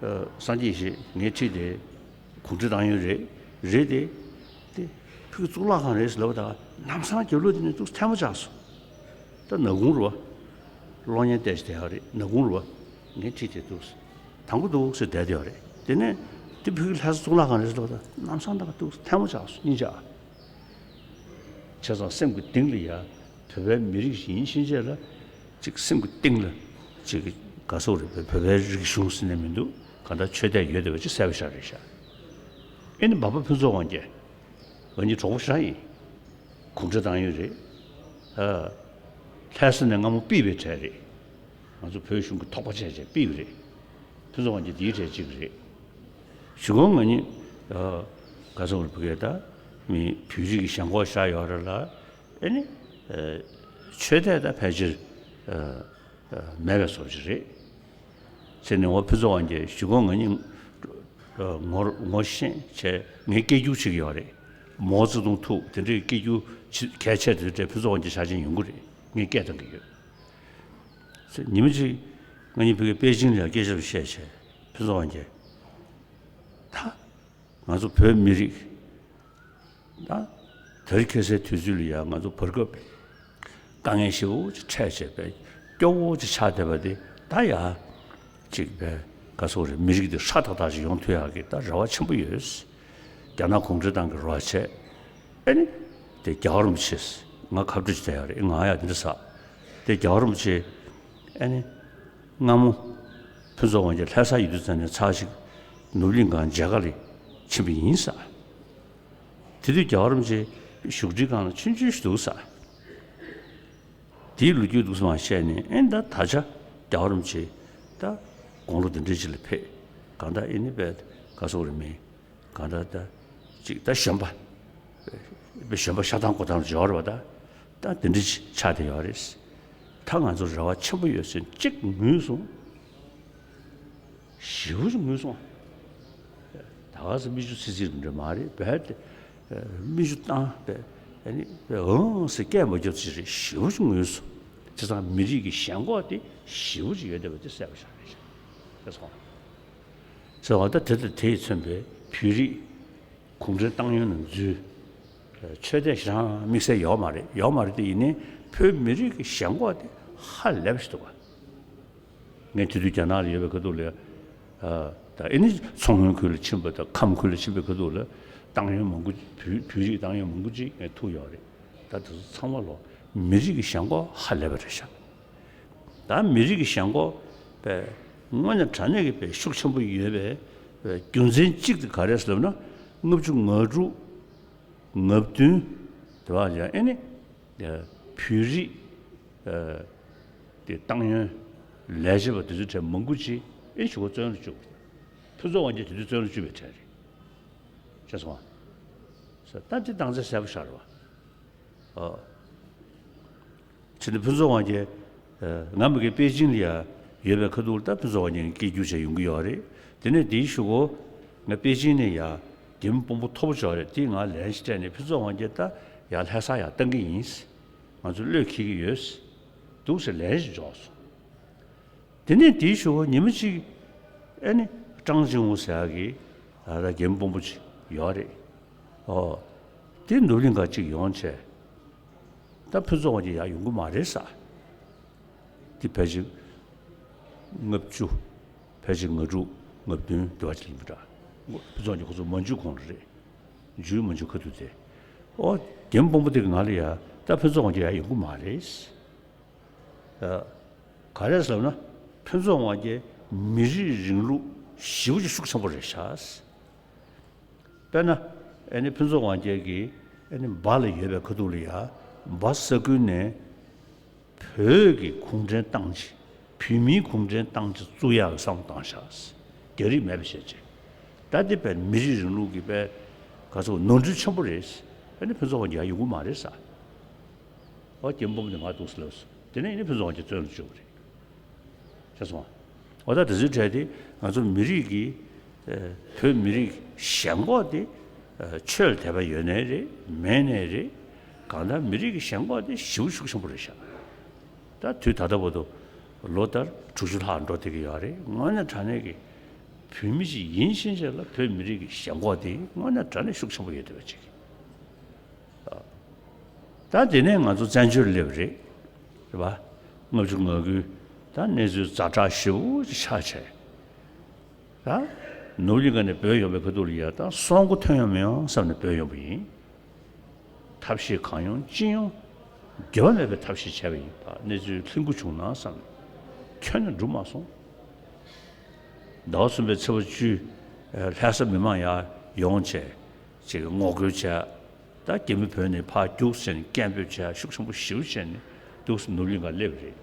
ཨ་སངས་རྒྱས་ཡེ་ཤེས་ངའི་འཁྲིས་དེ་གུང་ཁྲན་ཏང་ཡོན་རེད། རེད་དེ། དེ་ཕ་གི་གཙུག་ལག་ཁང་རེད་ཟེར་ལབ་པ་དང་། ལམ་སང་རྒྱབ་ལོགས་དེ་ནས་འདུག་ཐལ་མོ་སྦྱར་སོང་། ད་ནག་ཁུང་རེད་པ། གློག་བརྙན་བལྟས་བྱས་བསྡད་ཡག་རེད། ནག་ཁུང་རེད་པ། ངའི་འཁྲིས་དེ་འདུག་དང་པོ་འདུག་ཟེར་བསྡད་བསྡད་ཡོད་རེད། དེ་ནས་དེ་ཕ་གི་ལྷ་ས་གཙུག་ལག་ཁང་རེད་ཟེར་ལབ་པ་དང་། ལམ་སང་ད་ག་འདུག་ཐལ་མོ་སྦྱར་སོང་། སྙིང་རྗེ་ཨ། བྱས་ཙང་སེམས་ཀྱི་གཏིང་ལ་ཡ། བོད་པའི་མི་རིགས་ཤིག་ཡིན་ཕྱིན་ཆད་ལ། ཅིག་སེམས་ཀྱི་གཏིང་ལ་ཅིག་ག་ཟེར་དགོས་རེད། བོད་པའི་རིག་གཞུང་ཟེར་ནས་མི་འདུག་གང་ལྟར་ཆོས་དད་ཡོད་བསྡད་པ་ཅིག་གསལ་པོ་ཤར་རེད་ཤག་ཨེ་ནི་འབའ་པ་ཕུན་ཚོགས་དབང་རྒྱལ། ང་གཉིས་གྲོགས་པོ་ཞེ་དྲག་ཡིན། གུང་ཁྲན་ཏང་ཡོན་རེད། ཨ། ལྷ་ས་ནས་སྔ་མོ་ཕུད་པའི་གྲས་རེད། ང་ཚོ་བོད་གཞུང་གི་ཐོག་པ་བྱས་བྱས་ཕུད་པ་རེད། ཕུན་ཚོགས་དབང་རྒྱལ་དེའི་གྲས་གཅིག་རེད། གཞུག་གུ་ང་གཉིས་ཨ་ག་ཟེར་དགོས་རེད། ཕ་གིར་ད་མི་བོད་རིགས་ཀྱི་ཞེན་ཁོག་ཤར་ཡོད་རེད་ལ། ཨེ་ནི། ཨ། ཆོས་དད་ད་ཕལ་ཆེར་ཨ་ཨ་མེད་པའི་བཟོ་ཅིག་རེད། ཟེར་ནས། འོ། ཕུན་ཚོགས་དབང་རྒྱལ་གཞུག་གུ་ང་གཉིས་ཨ་ངོ་ངོ་ཤེས་བྱས། ངས་སྐད་སྒྱུར་བྱེད་ཀྱི་ཡོད་རེད། མའོ་ཙེ་ཏུང་ཐུག་དེ་འདྲའི་སྐད་སྒྱུར་གལ་ཆེ་དེ་འདྲ་ཕུན་ཚོགས་དབང་རྒྱལ་ཆ་ཆེན་ཡོང་གི་རེད། ངས་སྐད་བཏང་གི་ཡོད། ཉི་མ་གཅིག་ང་གཉིས་ཕ་གིར་པེ་ཅིང་ལ་སྐད་ཆ་བཤད་བྱས། ཕུན་ཚོགས་དབང་རྒྱལ། ད་ང་ཚོ་བོད་མི་རིགས་ད་དེ་རིང་ཁ་སང་དུས་ཚོད་ལ་ཡ། ང་ཚོ་བར་སྐབས་དཀའ་ངལ་ཞེ་པོ་ཅིག་འཕྲད་བྱས་པའི་སྐྱོ་བོ་ཅིག་ཆགས་བསྡད་པ་དེ། ད་ཡ་ཅིག་པའི་ག་ཟེར་དགོས་རེད། མི་རིགས་འདི་ཧྲ་ཏག་ཏག་ཅིག་ཡོང་ཐུབ་ཡག་གི་ད་རེ་བ་ཆེན་པོ་ཡོད། རྒྱ་ནག་གུང་ཁྲན་ཏང་གི་རེ་བ་བྱས། ཨེ་ནི། དེ་རྒྱལ་བ་རིན་པོ་ཆེ། ང་ཁ་བྲོ་ཅིག་བསྡད་ཡག་རེད། ང་ཡ་དེ་འདྲ་ཟེར། དེ་རྒྱལ་བ་རིན་པོ་ཆེ། ཨེ་ནི། སྔ་མོ་ཕུན་ཚོགས་དབང་རྒྱལ་ལྷ་ས་ཡོད་དུས་ཙམ་ནས་ཚར་ཞིག་ནུབ་གླིང་ག་མཇལ་ཁ་ལ་ཕྱིན་པ་ཡིན་ཟེར། དེ་དུས་རྒྱལ་བ་རིན་པོ་ཆེ་བཞུགས་ཁྲིའི་སྒང་ལ་ཆུང་ཆུང་ཞིག་འདུག་ཟེར། དེའི་ལོ་རྒྱུས་འདུག་སེ་མར་བཤད་ནས། ཨེ་ད་ད་ཆ་རྒྱལ་བ་རིན་པོ་ཆེ་ད་དགུང་ལོ་འདི་འདྲའི་ཅིག་ལ་ཕེབས། གང་ལྟར་ཨེ་ནི་པའི་ག་ཟེར་དགོས་རེད། མི་གང་ལྟར་ད་ཅིག་ད་གཞོན་པ། དཔེ་གཞོན་པ་ཤ་ཐང་ཁོག་ཐང་འཇོག་རེད་པ། ད་ད་འདི་འདྲ་ཅིག་ཆགས་བསྡད་ཡོད་རེད། ད་ང་ཚོ་རེ་བ་ཆེན་པོ་ཡོད་ཟེར་ཅིག་ངུས་སོང་། ཞེ་པོ་ཅིག་ངུས་སོང་། ད་ག་ཟེ་མིག་ཆུ་ཚིག་ཚིག་རེད་མ་རེད། རྦད་དེ་མིག་ཆུ་བཏང་། རྦད་ཨ་ནི་རྦད་འོང་ཟེར་སྐད་མ་རྒྱབ་ཅིག་རེད། ཞེ་པོ་ཅིག་ངུས་སོང་། བྱས་ཙང་མི་རིགས་ཀྱི་ཞེན་ཁོག་དེ་ཞེ་པོ་ཅིག་ཡོད་བསྡད་པ་དེ་གསལ་པོ་ཤར་རེད་ཤག་ཟེར་སོང་། ཟེར་བ་ད་དེ་དང་དེས་མཚོན་པའི་བོད་རིགས་གུང་ཁྲན་ཏང་ཡོན་ནང་འཛུལ། ཆོས་དད་ཞེ་དྲག་དམིགས་བསལ་ཡོད་མ་རེད། ཡོད་མ་རེད་དེ། ཡིན་ནའི་བོད་མི་རིགས་ཀྱི་ཞེན་ཁོག་དེ་ཧ་ལས་པ་ཞིག་འདུག་ག་ངས་དེ་དུས་རྒྱ་ནག་ལ་ཡོད་པའི་ཁ་ཐུག་ལ། ཨ། ད་ཨེ་ནི་མཚོ་སྔོན་ཁུལ་ལ་ཕྱིན་པ་དང་ཁམས་ཁུལ་ལ་ཕྱིན་པའི་ཁ་ཐུག་ལ་ཏང་ཡོན་མང་པོ། བོད་བོད་རིགས་ཏང་ཡོན་མང་པོ་ཅིག་ངས་ཐུག་ཡོད་རེད། ད་དེ་ཚོ་ཚང་མ་ལོ་མི་རིགས་ཀྱི་ཞེན་ཁོག་ཧ་ལས་པ་རེད་ཤག་ད་མི་རིགས་ཀྱི་ཞེན་ཁོག་པའི་དངོས་གནས་དྲང་གནས་ཀྱི་པའི་ཤུགས་ཆེན་པོ་ཡོད་པའི་རྒྱུ་མཚན་གཅིག་དེ་ག་རེ་རེད་ཟེར་ལབ་ན། ལྔ་བཅུ་ང་དྲུག་ང་བདུན་དེ་བ་ཡང་ཨེ་ནི་བོད་རིགས་དེ་ཏང་ཡོན་ལས་བྱེད་པ་དེ་ཚོའི་གྲས་མང་པོ་ཅིག་ཨེ་གཞུག་གུ་བཙོན་ལ་བཅུག་ཕུན་ཚོགས་དབང་རྒྱལ་དེ་དུས་བཙོན་ལ་བཅུག་པའི་གྲས་རེད། ཤེས་སོང་ཨ། ད་དེ་སྟངས་འཛིན་གསལ་པོ་ཤར་བ། ཨོ། ཕྱིན་ནས་ཕུན་ཚོགས་དབང་རྒྱལ། ཨ། ང་མ་གི་པེ་ཅིང་ལ་ཡ་ཡོད་པའི་ཁ་ཐུག་ལ་ད་ཕུན་ཚོགས་དབང་རྒྱལ་གྱི་སྐད་སྒྱུར་བྱས་ཡོང་གི་ཡོད་རེད། དེ་ནས་དེའི་གཞུག་གུ་ང་པེ་ཅིང་ནས་ཡ་རྒྱ་མི་དཔོན་པོ་མཐོ་པོ་ཅིག་ཡོད་རེད། དེས་ང་ལན་ཞིག་སྤྲད་ནས། ཕུན་ཚོགས་དབང་རྒྱལ་ད་ཡ་ལྷ་སར་ཡ་བཏང་གི་ཡིན། ང་ཚོ་བློས་འཁེལ་གྱི་ཡོད་འདུག་ཟེར་ལན་ཞིག་འབྱོར་སོང་། དེ་ནས་དེའི་གཞུག་གུ་ཉི་མ་གཅིག་ཨེ་ནི་ ཀྲང་ཅིང་ཝུ་ཟེར་ཡག་གི་ད་རྒན་དཔོན་པོ་ཅིག་ཡོད་རེད། ཨོ། དེ་ནུབ་གླིང་ག་ཅིག་ཡོང་བྱས། ད་ཕུན་ཚོགས་དབང་རྒྱལ་ཡར་ཡོང་གི་མ་རེད་ཟེར། དེ་ཕལ་ཆེར་ལྔ་བཅུ། ཕལ་ཆེར་ལྔ་དྲུག་ལྔ་བདུན་དེ་བ་ཅིག་ཡིན་པ་འདྲ། ཕུན་ཚོགས་དབང་རྒྱལ་ཁོ་ཚོ་མ་འཇུས་གོང་ལ་རེད། འཇུས་མ་འཇུས་ཁ་ཐུག་དེ། ཨོ། རྒན་དཔོན་པོ་དེ་གི་ང་ལ་ཡ། ད་ཕུན་ཚོགས་དབང་རྒྱལ་ཡར་ཡོང་གི་མ་རེད། ཨ། ག་རེ་ཟེར་ལབ་ན། ཕུན་ཚོགས་དབང་རྒྱལ་མི་རིགས་རིང་ལུགས་ཞེ་པོ་ཅིག་ཤུགས་ཆེན་པོ་རེད་ཤག། དཔེར་ན། ཨ་ནི་ཕུན་ཚོགས་དབང་རྒྱལ་གྱིས་ཨ་ནི་འབའ་ལ་ཡོད་པའི་ཁ་ཐུག་ལ་ཡ། འབའ་ས་ཁུལ་ནས་བོད་ཀྱི་གུང་ཁྲན་ཏང་ཅིག། བོད་མིའི་གུང་ཁྲན་ཏང་ཅིག་བཙུགས་ཡག་གི་བསམ་བློ་བཏང་ཤག། རྒྱ་རིགས་མེད་པ་བྱས་བྱས། ད་འདི་དཔེ་མི་རིགས་རིང་ལུགས་ཀྱི་དཔེ་ག་ཚོད་ནོར་འཁྲུལ་ཆེན་པོ་རེད། ཨ་ནི་ཕུན་ཚོགས་དབང་རྒྱལ་ཡོང་གི་མ་རེད་ཟེར། ཨོ། རྒན་དཔོན་པོ་ནི་ང་འདུག་སེ་ལབ་སོང་། དེ་ནས་ཨ་ནི་ཕུན་ཚོགས་དབང་རྒྱལ་བཙོན་ལ་བཅུག་པ་རེད། ཤེས་སོང་ཨ། འོ། ད་དེ་ཚོའི་གྲས་དེ་ང་ཚོ་མི་རིགས་ཀྱི། ཨ། བོད་མི་རིགས་ཞེན་ཁོག་དེ། ཨ། ཆོས་ལ་དད་པ་ཡོད་ནའི་རེད། མེད་ནའི་རེད། གང་ལྟར་མི་རིགས་ཀྱི་ཞེན་ཁོག་དེ་ཞེ་པོ་ཤུགས་ཆེན་པོ་རེད་ཤག། ད་དུས་ད་ལྟ་བར་དུ་ལོ་ལྟར་དྲུག་ཅུ་ལྷག་འགྲོ་བསྡད་ཀྱི་ཡོད་རེད། དངོས་གནས་དྲང་གནས་ཀྱི་བོད་མི་ཞིག་ཡིན་ཕྱིན་ཆད་ལ་བོད་མི་རིགས་ཀྱི་ཞེན་ཁོག་དེ་དངོས་གནས་དྲང་གནས་ཤུགས་ཆེན་པོ་ཡོད་བསྡད་པ་ཅིག། ད་དེ་ནས་ང་ཚོ་བཙན་བྱོལ་སླེབས་རེད། རེད་པ། ལྔ་བཅུ་ང་དགུའི་ད་གནས་ཚུལ་ཛ་དྲག་ཞེ་པོ་ཅིག་ཆགས་བྱས། ད་ནུབ་གླིང་ག་ནས་བྲོས་ཡོང་བའི་ཁ་ཐུག་ལ་ཡ། ད་སྲོག་མགོ་ཐོན་ཡོང་མི་ཡོང་བསམ་ནས་བྲོས་ཡོང་བ་ཡིན། ཐབས་ཤེས་གང་ཡོང་ཅི་ཡོང་འགྱོད་པ་མེད་པའི་ཐབས་ཤེས་བྱས་པ་ཡིན་པ། གནས་ཚུལ་ལྷུན་པོ་བྱུང་ན་བསམ་ནས། ཁྱོན་ནས་འགྲུབ་མ་སོང་། ཟླ་བ་གསུམ་པའི་ཚེས་པ་བཅུ། ལྷ་ས་མི་མང་ཡར་ཡོང་བྱས། ཅིག་ངོ་རྒོལ་བྱས། ད་རྒྱ་མི་བོད་ནས་ཕར་རྒྱུགས་བྱས་ནས་སྐད་འབོད་བྱས། ཤུགས་ཆེན་པོ་ཞེ་པོ་བྱས་ནས་འདུག་སེ་ནུབ་གླིང་ག་སླེབས་རེད།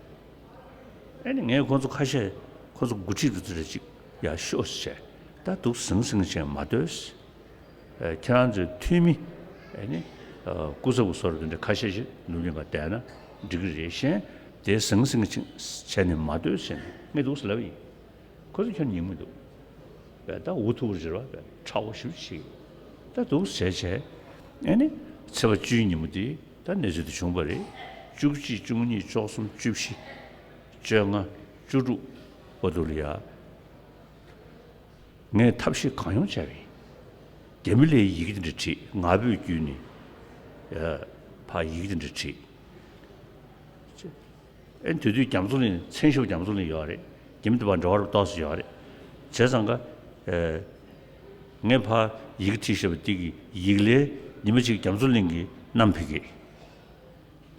ཨ་ནི་ངས་ཁོང་ཚོ་ཁ་ཤས། ཁོང་ཚོ་འགོ་ཁྲིད་དེ་ཚོ་ལ་ཅིག་ཡར་ཤོག་ཟེར་བྱས། ད་འདུག་ཟང་ཟིང་བྱས་མ་སྡོད། ཨ། ཁྱེད་རང་ཚོའི་འཐུས་མི། ཨ་ནི། ཨ། སྐུ་ཚབ་བཟོ་འདྲ་དེ་འདྲ་ཁ་ཤས་ཤིག་ནུབ་གླིང་ག་བསྡད་ན་འགྲིག་གི་རེད། གཞན་དེ་ཟང་ཟིང་བྱས་ནས་མ་སྡོད་ཟེར་ནས་ངས་འདུག་སེ་ལབ་ཡིན། ཁོ་ཚོ་ཁྱོན་ཉན་མི་འདུག། བས་ད་འུ་ཐུག་རེད་བ། བས་ཁྲ་བོ་ཞེ་པོ་ཅིག། ད་འདུག་བྱས་བྱས། ཨ་ནི་ཚེས་པ་བཅུའི་ཉིན་མོ་དེ་ད་གནས་ཚུལ་དེ་བྱུང་བ་རེད། བཅུ་གཅིག། བཅུ་གཉིས། བཅུ་གསུམ། བཅུ་བཞི། བཅོ་ལྔ། བཅུ་དྲུག་བར་དུ་ལ་ཡ། ངས་ཐབས་ཤེས་གང་ཡོང་བྱས་པ་ཡིན། རྒྱ་མི་ལ་ཡི་གེ་དེ་འདྲ་བྲིས། ང་ཕོད་བརྒྱུད་ནས། ཨ། ཕར་ཡི་གེ་དེ་འདྲ་བྲིས། ཨེ། དེ་དུས་རྒྱ་མཚོ་གླིང་། མཚན་ཞབས་རྒྱ་མཚོ་གླིང་ཡོད་རེད། རྒྱ་མི་དེ་བར་འབྲེལ་བ་རུ་ཏོག་ཙམ་ཡོད་རེད། བྱས་ཙང་ཀ། ཨེ། ངས་ཕར་ཡི་གེ་བྲིས་བཞག་པ་དེ་གི་ཡིག་ལན་ཉི་མ་གཅིག་རྒྱ་མཚོ་གླིང་གི་བསྣམས་ཕེབས་ཀྱི།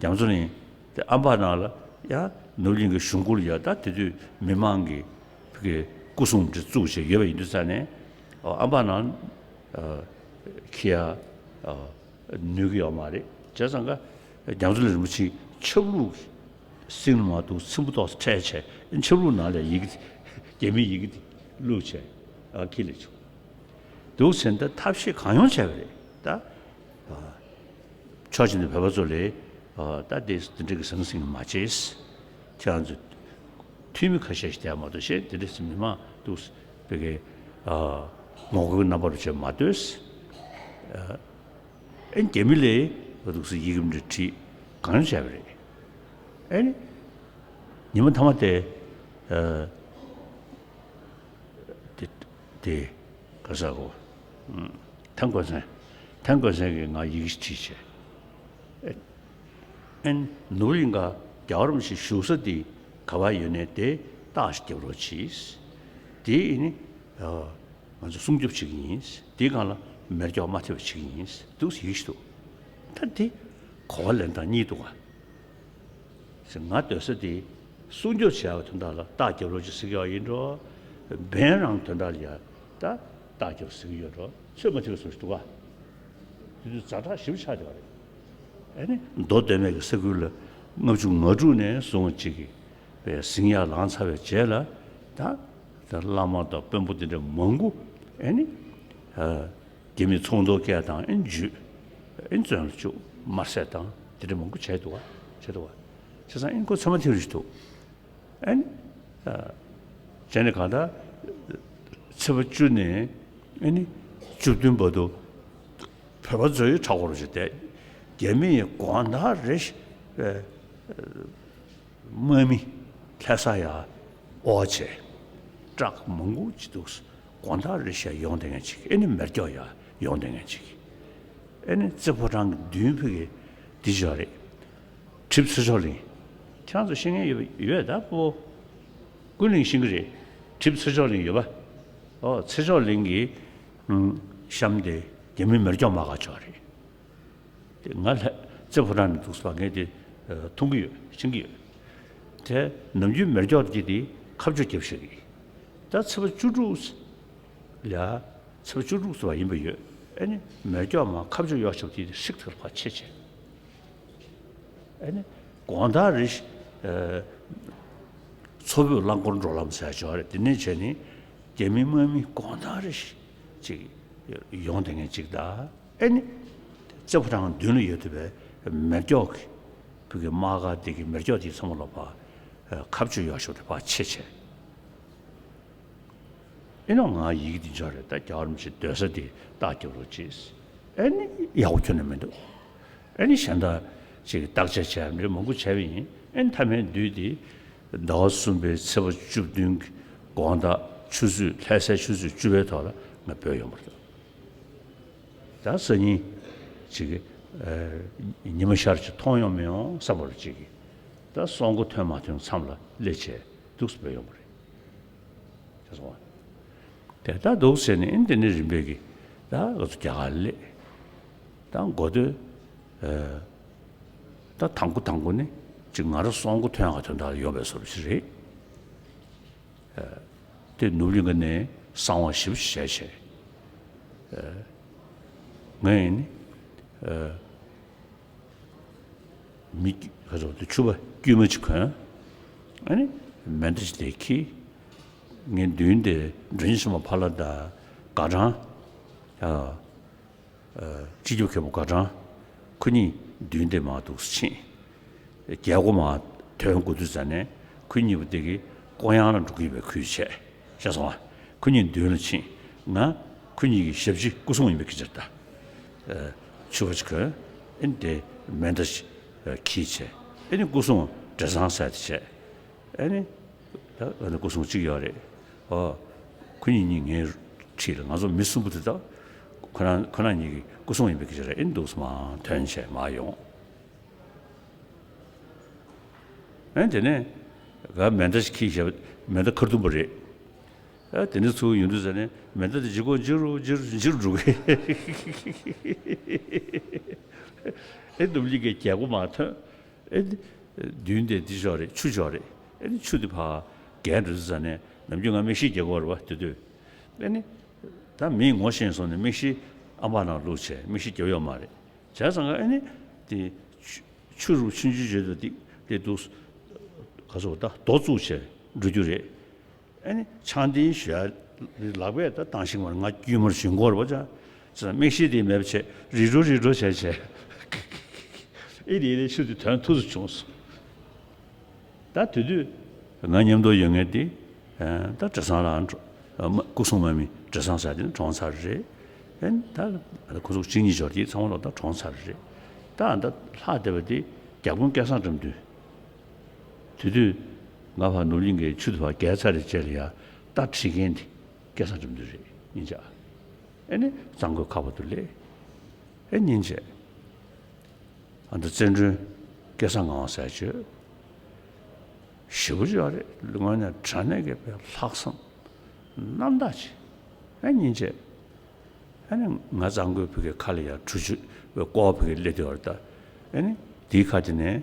རྒྱ་མཚོ་གླིང་དེ་ཨམ་བག་ནང་ལ་ཡ། ནུབ་གླིང་གི་གཞུང་སྐུ་ལ་ཡ། ད་དེ་དུས་མི་མང་གི་ཕ་གི་སྐུ་སྲུང་འདི་བཙུགས་བྱས་ཡོད་པ་ཡིན་དུས་ཙང་ནས། ཨོ། ཨམ་བག་ནང་། ཨ། འཁྱེར་ཡ། ཨ། ནུས་ཀྱི་ཡོད་མ་རེད། བྱས་ཙང་ཀ་རྒྱ་མཚོ་གླིང་རིན་པོ་ཆེ་ཆབ་ལུགས་ཀྱི་སེམས་ནང་མར་འདུག་སེ་འབུ་ཏོག་ཙམ་འཕྲལ་བྱས། ཆབ་ལུགས་ནང་ལ་ཡི་གེ། རྒྱ་མིའི་ཡི་གེ་དེ་བླུགས་བྱས། ཨ། འཁྱེར་སླེབས་བྱུང་། འདུག་ཟེར་ན་ད་ཐབས་ཤེས་གང་ཡོང་བྱས་པ་རེད་ད། ཨ། ཕྱོགས་གཅིག་ནས་བོད་པ་ཚོ་ལ། ཨ། ད་དེ་འདི་འདྲ་གི་ཟང་ཟིང་མ་བྱེད། ཁྱེད་རང་ཚོ་འཐུས་མི་ཁ་ཤས་ཤིག་བསྡད་མ་གཏོགས། གཞན་དེ་འདྲ་ཟེར་མི་མང་འདུག་སེ་ཕ་གི། ཨ། ངོ་རྒོལ་རྣམ་པ་རུ་བྱེད་མ་སྡོད། ཨ། ཨེ། རྒྱ་མི་ལ་འདུག་སེ་ཡི་གེ་འདྲ་བྲིས། གང་བྱས་པ་རེད། ཨེ་ནི། ཉི་མ་མཐའ་མ་དེ། ཨ། དེ། དེ། ག་ས་གོ། ཨུམ། ཐན་ཀོན་སན། ཐན་ཀོན་སན་གྱིས་ང་ཡི་གེ་ཞིག་བྲིས་བྱས། ཨེ། ཨེ། ནུབ་གླིང་ག་རྒྱལ་བ་རིན་པོ་ཆེ་བཞུགས་ས་དེ་ག་པར་ཡོད་ནའི་དེ་རྟགས་ཤིག་རྒྱབ་རོགས་གྱིས། དེ་ཨེ་ནི། ཨ། ང་ཚོ་སྲུང་སྐྱོབ་བྱེད་ཀྱི་ཡིན། དེའི་སྒང་ལ་མེ་སྒྱོགས་མ་ཐེབས་པ་བྱེད་ཀྱི་ཡིན་འདུག་ཟེར་ཡི་གེ་ཞིག་འདུག། ད་དེ་གོ་བ་ལེན་སྟངས་གཉིས་འདུག་ག། ཟེར། ང་སྡོད་ས་དེ་སྲུང་སྐྱོབ་བྱེད་ཡག་དོན་དག་ལ་རྟགས་རྒྱབ་རོགས་གྱིས་ཟེར་གྱི་ཡོད་ཡིན་འགྲོ། འབེན་རང་དོན་དག་ལ་ཡ་ད་རྟགས་རྒྱབ་ཟེར་གྱི་ཡོད་འགྲོ། ཚོད་མ་ཐིག་ལ་སོང་ཞིག་འདུག་ག། དེ་དུས་ཛ་དྲག་ཞེ་པོ་ཆགས་བསྡད་པ་རེད། ཨེ་ནི། མདོ་སྟོད་སྨད་ཀྱི་ས་ཁུལ་ལ་ལྔ་བཅུ་ང་དྲུག་ནས་བཟུང་གཅིག་གི་པའི་ཟིང་ཡ་ལངས་ཚར་བའི་རྗེས་ལ། ད་ད་བླ་མ་དང་དཔོན་པོ་དེ་འདྲ་མང་པོ། ཨེ་ནི། ཨ། རྒྱ་མིས་ཚོགས་འདུ་སྐད་དང་ཨེ་འཇུས། ཨེ་བཙོན་ལ་བཅུག། དམར་གསོད་དང་དེ་འདྲ་མང་པོ་བྱས་འདུག་བ། བྱས་འདུག་བ། བྱས་ཙང་ཨེ་ཁོ་ཚང་མ་ཐེངས་རེ་ཞིག་འདུག། ཨེ་ནི། ཨ། བྱས་ནས་གང་ལྟར་ཚེས་པ་བཅུ་ནས་ཨེ་ནི་བཅུ་བདུན་བར་དུ་བོད་པ་ཚོའི་མཐའ་འཁོར་ཞིག་བསྡད། རྒྱ་མིས་དགོང་དག་རེ་ཞིག། ཨ། དམག་མི་ལྷ་ས་ཡར་དབོར་བྱས། ཊཱག་མང་པོ་ཅིག་འདུག། དགོང་དག་རེ་བཞིན་ཡོང་བསྡད་མཁན་ཅིག་ཨེ་ནི་མེ་སྒྱོགས་ཡ་ཡོང་བསྡད་མཁན་ཅིག་ཨེ་ནི་རྩེ་ཕོ་བྲང་གི་མདུན་ཕུག་གི་འདི་ཅོག་རེད། གྲིབ་ཚེ་མཆོག་གླིང་། ཁྱེད་རང་ཚོ་ཤེས་མཁན་ཡོད་ཡོད་ད་པོ། ཀུན་གླིང་ཤེས་ཀྱི་རེད། གྲིབ་ཚེ་མཆོག་གླིང་ཡོད་པ། ཨོ་ཚེ་མཆོག་གླིང་གི་ཨུམ་གཤམ་དེ་རྒྱ་མི་མེ་སྒྱོགས་དམག་སྒར་ཅོག་རེད། དེ་ང་ལ་རྩེ་ཕོ་བྲང་ནས་འདུག་སེ་ངས་དེ་ཨ་མཐོང་གི་ཡོད་ཤེས་ཀྱི་ཡོད། དེ་ནམ་རྒྱུན་མེ་སྒྱོགས་ཀྱིས་དེ་ཁ་བཅུ་བརྒྱབ་བཞག་གི། ད་ཚེས་པ་བཅུ་དྲུག་ལ་ཚེས་པ་བཅུ་དྲུག་ཚེས་པ་ཡིན་པ་ཡོད། ཨེ་ནི་མེ་སྒྱོགས་མ་ཁ་བཅུ་གཡོག་ཞབས་དེ་ཧྲིག་ཐག་ཕར་ཆེ་ཆེ། ཨེ་ནི་དགོང་དག་རེ་ཞིག་ཨ་མཚོ་བོད་རླངས་འཁོར་འགྲོ་ལམ་ཟེར་ཡ་ཅིག་ཡོད་རེད། དེ་ནས་བྱས་ནས་རྒྱ་མི་དམག་མི་དགོང་དག་རེ་ཞིག་ཅིག་ཡོང་བསྡད་མཁན་ཅིག་ད། ཨེ་ནི། རྩེ་ཕོ་བྲང་མདུན་ལ་ཡོད་བསྡད་པའི་མེ་སྒྱོགས་ཀྱི་བུ་གི་དམག་སྒར་དེ་གི་མེ་སྒྱོགས་དེ་ཚང་མ་ལོག་པ་ཁ་བཅུ་གཡོག་ཞོར་དེ་ཕར་ཆེ་ཆེ། ཨེ་ནོ་ང་ཡི་གེ་འདི་འབྱོར་རེད། ད་རྒྱལ་བ་རིན་པོ་ཆེ་སྡོད་ས་དེ་རྟགས་རྒྱབ་རོགས་གྱིས། ཨེ་ནི་ཡག་པོ་ཁྱོན་ནས་མི་འདུག་ཨེ་ནི་གཞན་དག་ཅིག་བརྟག་དཔྱད་བྱས་མི་མང་པོ་བྱས་པ་ཡིན། ཨེ་ནི་མཐའ་མའི་དུས་དེ་ཟླ་བ་གསུམ་པའི་ཚེས་པ་བཅུ་བདུན་གྱི་དགོང་དག་ཆུ་ཚོད་ལྷ་སའི་ཆུ་ཚོད་བཅུ་པའི་ཐོག་ལ་ང་བོད་ཡོང་བ་རེད། ད་སང་ཉིན་ཅིག་ཨ་ཉི་མ་ཤར་ཅིག་མཐོང་ཡོང་མི་ཡོང་བསམ་པ་རེད། ཅིག་ད་སྲོག་མགོ་ཐོན་མ་ཐོན་མཚམས་ལ་སླེབས་བྱས་འདུག་སེ་བོད་ཡོང་བ་རེད། ཤེས་སོང་བ། དེ་ད་འདུག་ཟེར་ནས་ཨེ་འདི་ནས་རིམ་པས་ཀྱི་ད་ང་ཚོ་རྒྱ་གར་སླེབས། ད་འགོ་སྟོད་ཨ་ད་དང་པོ་དང་པོ་ནི་ཅིག་ང་རང་སྲོག་མགོ་ཐོན་ཡག་དོན་དག་ལ་ཡོང་བའི་བཟོ་འདྲ་ཞིག་རེད། དེ་ནུབ་གླིང་ག་ནས་གསང་བ་ཞེ་པོ་ཅིག་བྱས་བྱས། ངས་ནི་མི་ཁ་ཚོ་དེ་ཕྱུ་པ་དཀྱུས་མ་ཅིག་གོན། ཨ་ནི་མེ་མདའ་ཅིག་དེ་འཁྱེར། ངའི་མདུན་དེ་མགྲོན་ཆེན་མོ་ཕ་ལ་དང་དགའ་གྲང་། སྤྱི་ཁྱབ་མཁན་པོ་དགའ་གྲང་། ཁོ་གཉིས་མདུན་དེ་མར་འདུག་སེ་ཕྱིན། རྒྱལ་སྒོ་མར་ཐོན་དགོས་དུས་ཙ་ནས་ཁོ་གཉིས་པོ་དེ་གི་སྐོར་གཡང་ལ་འགྲོ་གི་ཡོད་པའི་ཁུལ་བྱས། ཤེས་སོང་ང་། ཁོ་གཉིས་མདུན་ལ་ཕྱིན། ང་ཁོ་གཉིས་ཀྱི་ཞབས་ཕྱི་སྐུ་སྲུང་ཡིན་པའི་སྐད་ཆ་རེད་ད། ཕྱུ་པ་ཅིག་གོན། ཨེ་ནི་དེ་མེ་མདའ་ཅིག་འཁྱེར་བྱས། ཨེ་ནི་སྐུ་སྲུང་བྲེ་ཚང་ཟེར་དེ་བྱས། ཨེ་ནི། ད་ཨ་ནི་སྐུ་སྲུང་གཅིག་ཡོད་རེད། ཨོ། ཁོ་གཉིས་གཉིས་ངའི་འཁྲིས་ལ། ང་ཚོ་མི་གསུམ་པོ་དེ་དག་ཁོ་རང་ཁོ་རང་གཉིས་ཀྱི་སྐུ་སྲུང་ཡིན་པའི་སྐད་ཆ་རེད། ཨེ་འདུག་སེ་མར་ཐོན་བྱས་མར་ཡོང་། ཨེ་དེ་ནས་ག་མེ་མདའ་ཞིག་འཁྱེར་བཞག་མེ་མདའ་ཁ་ཐུམ་པ་རེད། ཨེ་དེ་ནས་ཚུར་ཡོང་དུས་ཙ་ནས་མེ་མདའ་དེ་ཇི་གོ་ཇི་རུ་ཇི་རུ་ཇི་རུ་འགྲོ་གི། ཨེ་ནུབ་གླིང་གའི་རྒྱལ་སྒོ་མར་ཐོན། ཨེ་འདི་མདུན་དེ་འདི་ཅོག་རེད། ཆུ་ཅོག་རེད། ཨེ་ནི་ཆུ་དེ་ཕར་བརྒལ་འགྲོ་དུས་ཙ་ནས་ནམ་རྒྱུན་ང་མིག་ཤེལ་རྒྱག་གི་ཡོད་རེད་པ་དེ་དུས། ཨེ་ནི་ད་མིས་ངོ་ཤེས་སོང་ནས་མིག་ཤེལ་ཨམ་བག་ནང་བླུགས་བྱས་མིག་ཤེལ་རྒྱབ་ཡོད་མ་རེད། བྱས་ཙང་ཨེ་ནི་དེ་ཆུ་ཆུ་རུ་ཆུང་ཆུང་བྱས་དུས་དེ་དེ་འདུག་ག་ཚོད་ད་རྡོ་བཙུགས་བྱས་འགྲོ་རྒྱུ་རེད། ཨ་ནི་ཆང་འཐེན་ཞུ་ཡ་ལག་པས་ད་བཏང་ཤིང་མར་ང་དཀྱུས་མར་ཞུན་གོར་བ་ཅག་ཅེས་མིག་ཤེལ་དེ་མེད་པ་བྱས་རི་འགྲོ་རི་འགྲོ་བྱས་བྱས། ཨེ་རེད་རེད་ཆུ་དེ་དོན་ཐུག་ཏུ་བྱུང་སོང་། ད་དེ་དུས་ང་མཉམ་དུ་ཡོད་མཁན་དེ་ད་བྲེ་ཚང་ལགས་སྐུ་སྲུང་དམག་མི་བྲེ་ཚང་ཟེར་དེ་ནི་གྲོངས་ཚར་རེད། ཨེ་ད་ཁོ་ཚོ་གཅིག་གཉིས་འབྱོར་དེ་ཚང་མ་ལོག་ད་གྲོངས་ཚར་རེད། ད་ད་ལྷག་བསྡད་པ་དེ་རྒྱ་དཔོན་སྐལ་བཟང་དགྲ་འདུལ། དེ་དུས་ང་ཕར་ནུབ་གླིང་གི་ཆུ་དེ་ཕར་བརྒལ་ཚར་རེད་ཅེས་ལ་ཡ་རྟ་ཁྲིད་མཁན་དེ་སྐལ་བཟང་དགྲ་འདུལ་རེད་སྙིང་རྗེ། ཨེ་ནི་གཙང་ཁོས་ཁ་པར་དུ་སླེབས། ཨེ་སྙིང་རྗེ། ཨ་ད་བཙན་སྒྲོན་སྐལ་བཟང་ངག་དབང་ཟེར་བྱོས། ཞེ་པོ་ཅིག་ཡོད་རེད། དངོས་གནས་དྲང་གནས་ཀྱི་དཔེ་ལྷག་བསམ་རྣམ་དག་ཅིག་ཨེ་སྙིང་རྗེ། ཨ་ནི་ང་གཙང་ཁོའི་ཕ་གི་ཁ་ལ་ཡ་གྲུ་ཆུ་བའི་ཀོ་བ་ཕ་གི་སླེབས་དུས་བར་ད། ཨ་ནི་དེའི་ཁ་དེ་ནས་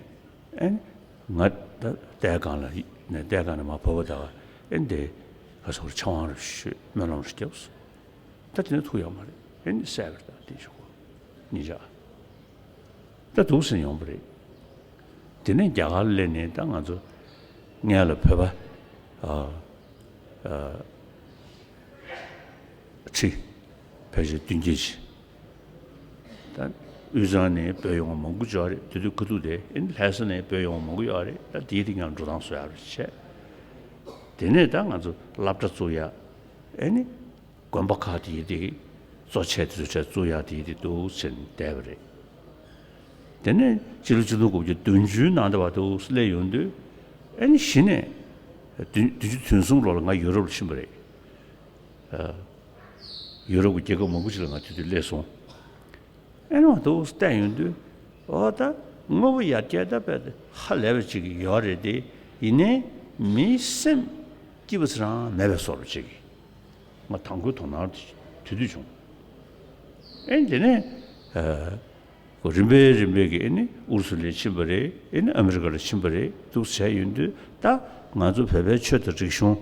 ཨ་ནི་ང་ད་ལྟའི་སྒང་ལ་ནས་ལྟའི་སྒང་ནས་མར་བབས་པ་ད་ཨ་ནི་དེ་ག་སོགས་ཆང་བ་རུ་ཞུས་སྨོན་ལམ་རུ་བརྒྱབ་སོང་། ད་དེ་ནས་ཐུག་ཡོད་མ་རེད། ཨ་ནི་བསད་པར་ད་དེ་ཆུ་ཁོ་གཉིས་ཆགས། ད་འདུག་སེ་ཡོང་བ་རེད། དེ་ནས་རྒྱ་གར་སླེབས་ནས་ད་ང་ཚོ་སྔོན་ལ་བོད་པ་ཨ་ཨ་ཁྲི་ཕལ་ཆེར་བདུན་བརྒྱད་ཅིག་ད་དབུས་གཙང་ནས་བོད་ཡོང་བ་མང་པོ་ཡོད་རེད། དེ་དུས་ཁ་ཐུག་དེ་ཨེ་ནི་ལྷ་ས་ནས་བོད་ཡོང་བ་མང་པོ་ཡོད་རེད། ད་དེའི་རིང་ཡང་འགྲོ་སྟངས་བཟོ་ཡག་རེ་བྱས། དེ་ནས་ད་ང་ཚོ་སློབ་གྲྭ་བཙུགས་ཡག་ཨེ་ནི། དགོན་པ་ཁག་དེའི་དེ་གཙོ་ཆེ་དེ་ཚོ་བཅས་བཙུགས་ཡག་དེའི་དེ་འདུག་ཟེར་ནས་བསྡད་པ་རེད། དེ་ནས་སྤྱི་ལོ་ཆིག་སྟོང་དགུ་བརྒྱ་བདུན་ཅུའི་ནང་དུ་བར་དུ་སླེབས་ཡོང་དུས་ཨེ་ནི་གཞི་ནས་བདུན་བདུན་ཅུ་དོན་གསུམ་ལོ་ལ་ང་ཡུ་རོབ་ལ་ཕྱིན་པ་རེད། ཨ་ ཡུ་རོབ་ཀྱི་རྒྱལ་ཁབ་མང་པོ་ཅིག་ལ་ང་དེ་དུས་སླེབས་སོང་། ཨེ་ནོ་དུ་བལྟས་ཡོང་དུས། འོ་ད་དངོས་པོ་ཡར་རྒྱས་ད་བས་ཧ་ལས་པ་ཅིག་ཡོད་རེད་དེ། ཡིན་ནའི་མིའི་སེམས་སྐྱིད་པ་ཚེ་རང་མེད་པའི་བཟོ་འདྲ་ཅིག་ང་དང་ཁུལ་དོ་སྣང་དེ་དུས་དུས་བྱུང་། ཨེ་དེ་ནས་ཨ་ཁོ་རིམ་པས་རིམ་པས་ཀྱིས་ཨེ་ནི་ཨུ་རུ་སུ་ལ་ཕྱིན་པ་རེད། ཨེ་ནི་ཨ་མི་རི་ཀ་ལ་ཕྱིན་པ་རེད། འདུག་བྱས་ཡོང་དུས་ད་ང་ཚོ་བོད་པའི་ཆོས་དང་རིག་གཞུང་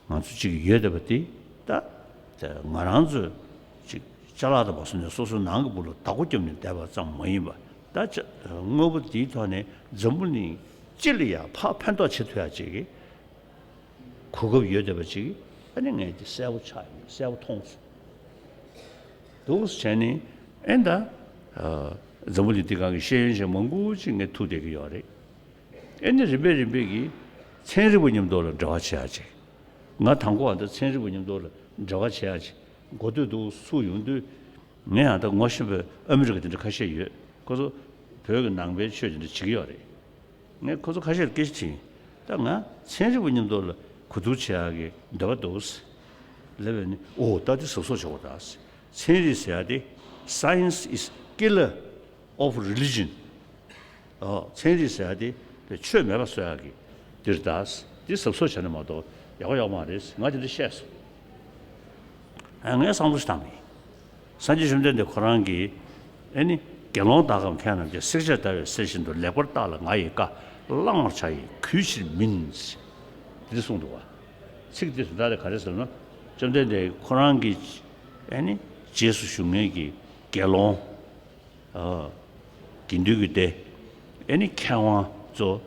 ང་ཚོ་གཅིག་ཡོད་བསྡད་པ་དེ་ད་ང་རང་ཚོས་ཅིག་ཅ་ལག་དང་མ་སོང་ནས་སོ་སོའི་ནང་གི་སྦུག་ལ་བདག་པོ་བརྒྱབ་ནས་བསྡད་པ་ཙམ་མ་ཡིན་པ། ད་ཅ་དངོས་པོ་འདིའི་ཐོག་ནས་འཛམ་བུ་གླིང་སྤྱི་ལ་ཡང་ཕར་ཕན་ཐོགས་བྱེད་ཐུབ་ཡག་ཅིག་གི་གོ་སྐབས་ཡོད་བསྡད་པ་ཅིག་ཨ་ནི་ངས་འདི་གསལ་པོ་ཆགས་ཡོང་། གསལ་པོ་མཐོང་སོང་། འདུག་བྱས་ནས་ཨེ་ད་འཛམ་བུ་གླིང་འདི་སྒང་གི་ཤེས་ཡོན་ཅན་མང་པོ་ཅིག་ངས་ཐུག་བསྡད་ཀྱི་ཡོད་རེད། ཨེ་ནི་རིམ་པས་རིམ་པས་ཀྱིས་ཚན་རིག་པ་མཉམ་དུ་ལ་འབྲེལ་བ་བྱེད་ཡག་ཅིག་ང་དང་པོ་ཨ་ད་ཚན་རིག་པ་མཉམ་དུ་ལ་འབྲེལ་བ་བྱེད་ཡག་ཅིག་མགོ་སྟོད་དུ་ཚུགས་ཡོང་དུས། ངས་ཡང་ད་ངོ་ཤེས་པའི་ཨ་མི་རི་ཀ་དེ་འདྲ་ཁ་ཤས་ཡོད། ཁོ་ཚོ་བོད་ཀྱི་ནང་པའི་ཆོས་དེ་འདྲ་བྱེད་ཀྱི་ཡོད་རེད། ངས་ཁོ་ཚོ་ཁ་ཤས་ལ་སྐད་ཆ་དྲིས། ད་ང་ཚན་རིག་པ་མཉམ་དུ་ལ་གོ་བསྡུར་བྱེད་ཡག་གི་འདོད་པ་འདུག་ཟེར། ལབ་པས་ནི། ཨོ་ད་དེ་གཟབ་གཟབ་བྱེད་དགོས་ད་ཟེར། ཚན་རིག་ཟེར་ཡག་དེ། Science is killer of religion. ཨོ་ཚན་རིག་ཟེར་ཡག་དེ་ཆོས་མེད་པ་བཟོ་ཡག་གི་འདིར་ད་ཟེར། དེ་གཟབ་གཟབ་བྱས་ན་མ་གཏོགས་ཡག་པོ་ཡོད་མ་རེད་ཟེར། ང་དེ་འདྲ་བཤད་སོང་། ཨ་ངས་བསམ་བློ་ཞིག་བཏང་མེད། སངས་རྒྱས་བཅོམ་ལྡན་འདས་ཁོ་རང་གིས་ཨེ་ནི། དགེ་སློང་དག་གམ་མཁས་རྣམས་ཀྱིས། བསྲེགས་བཅད་བརྡར་བའི་གསེར་བཞིན་དུ། ལེགས་པར་བརྟགས་ལ་ང་ཡི་བཀའ། བླང་བར་བྱ་ཡི་གུས་ཕྱིར་མིན། དེ་འདྲ་གསུངས་འདུག་བ། ཚིག་དེ་དོན་དག་དེ་ག་རེ་ཟེར་ན། བཅོམ་ལྡན་འདས་ཁོ་རང་གི་ཨེ་ནི། རྗེས་སུ་ཞུགས་མཁན་གྱི་དགེ་སློང་། ཨ། དགེ་འདུན་གྱི་སྡེ། ཨེ་ནི་མཁས་དབང་ཚོ།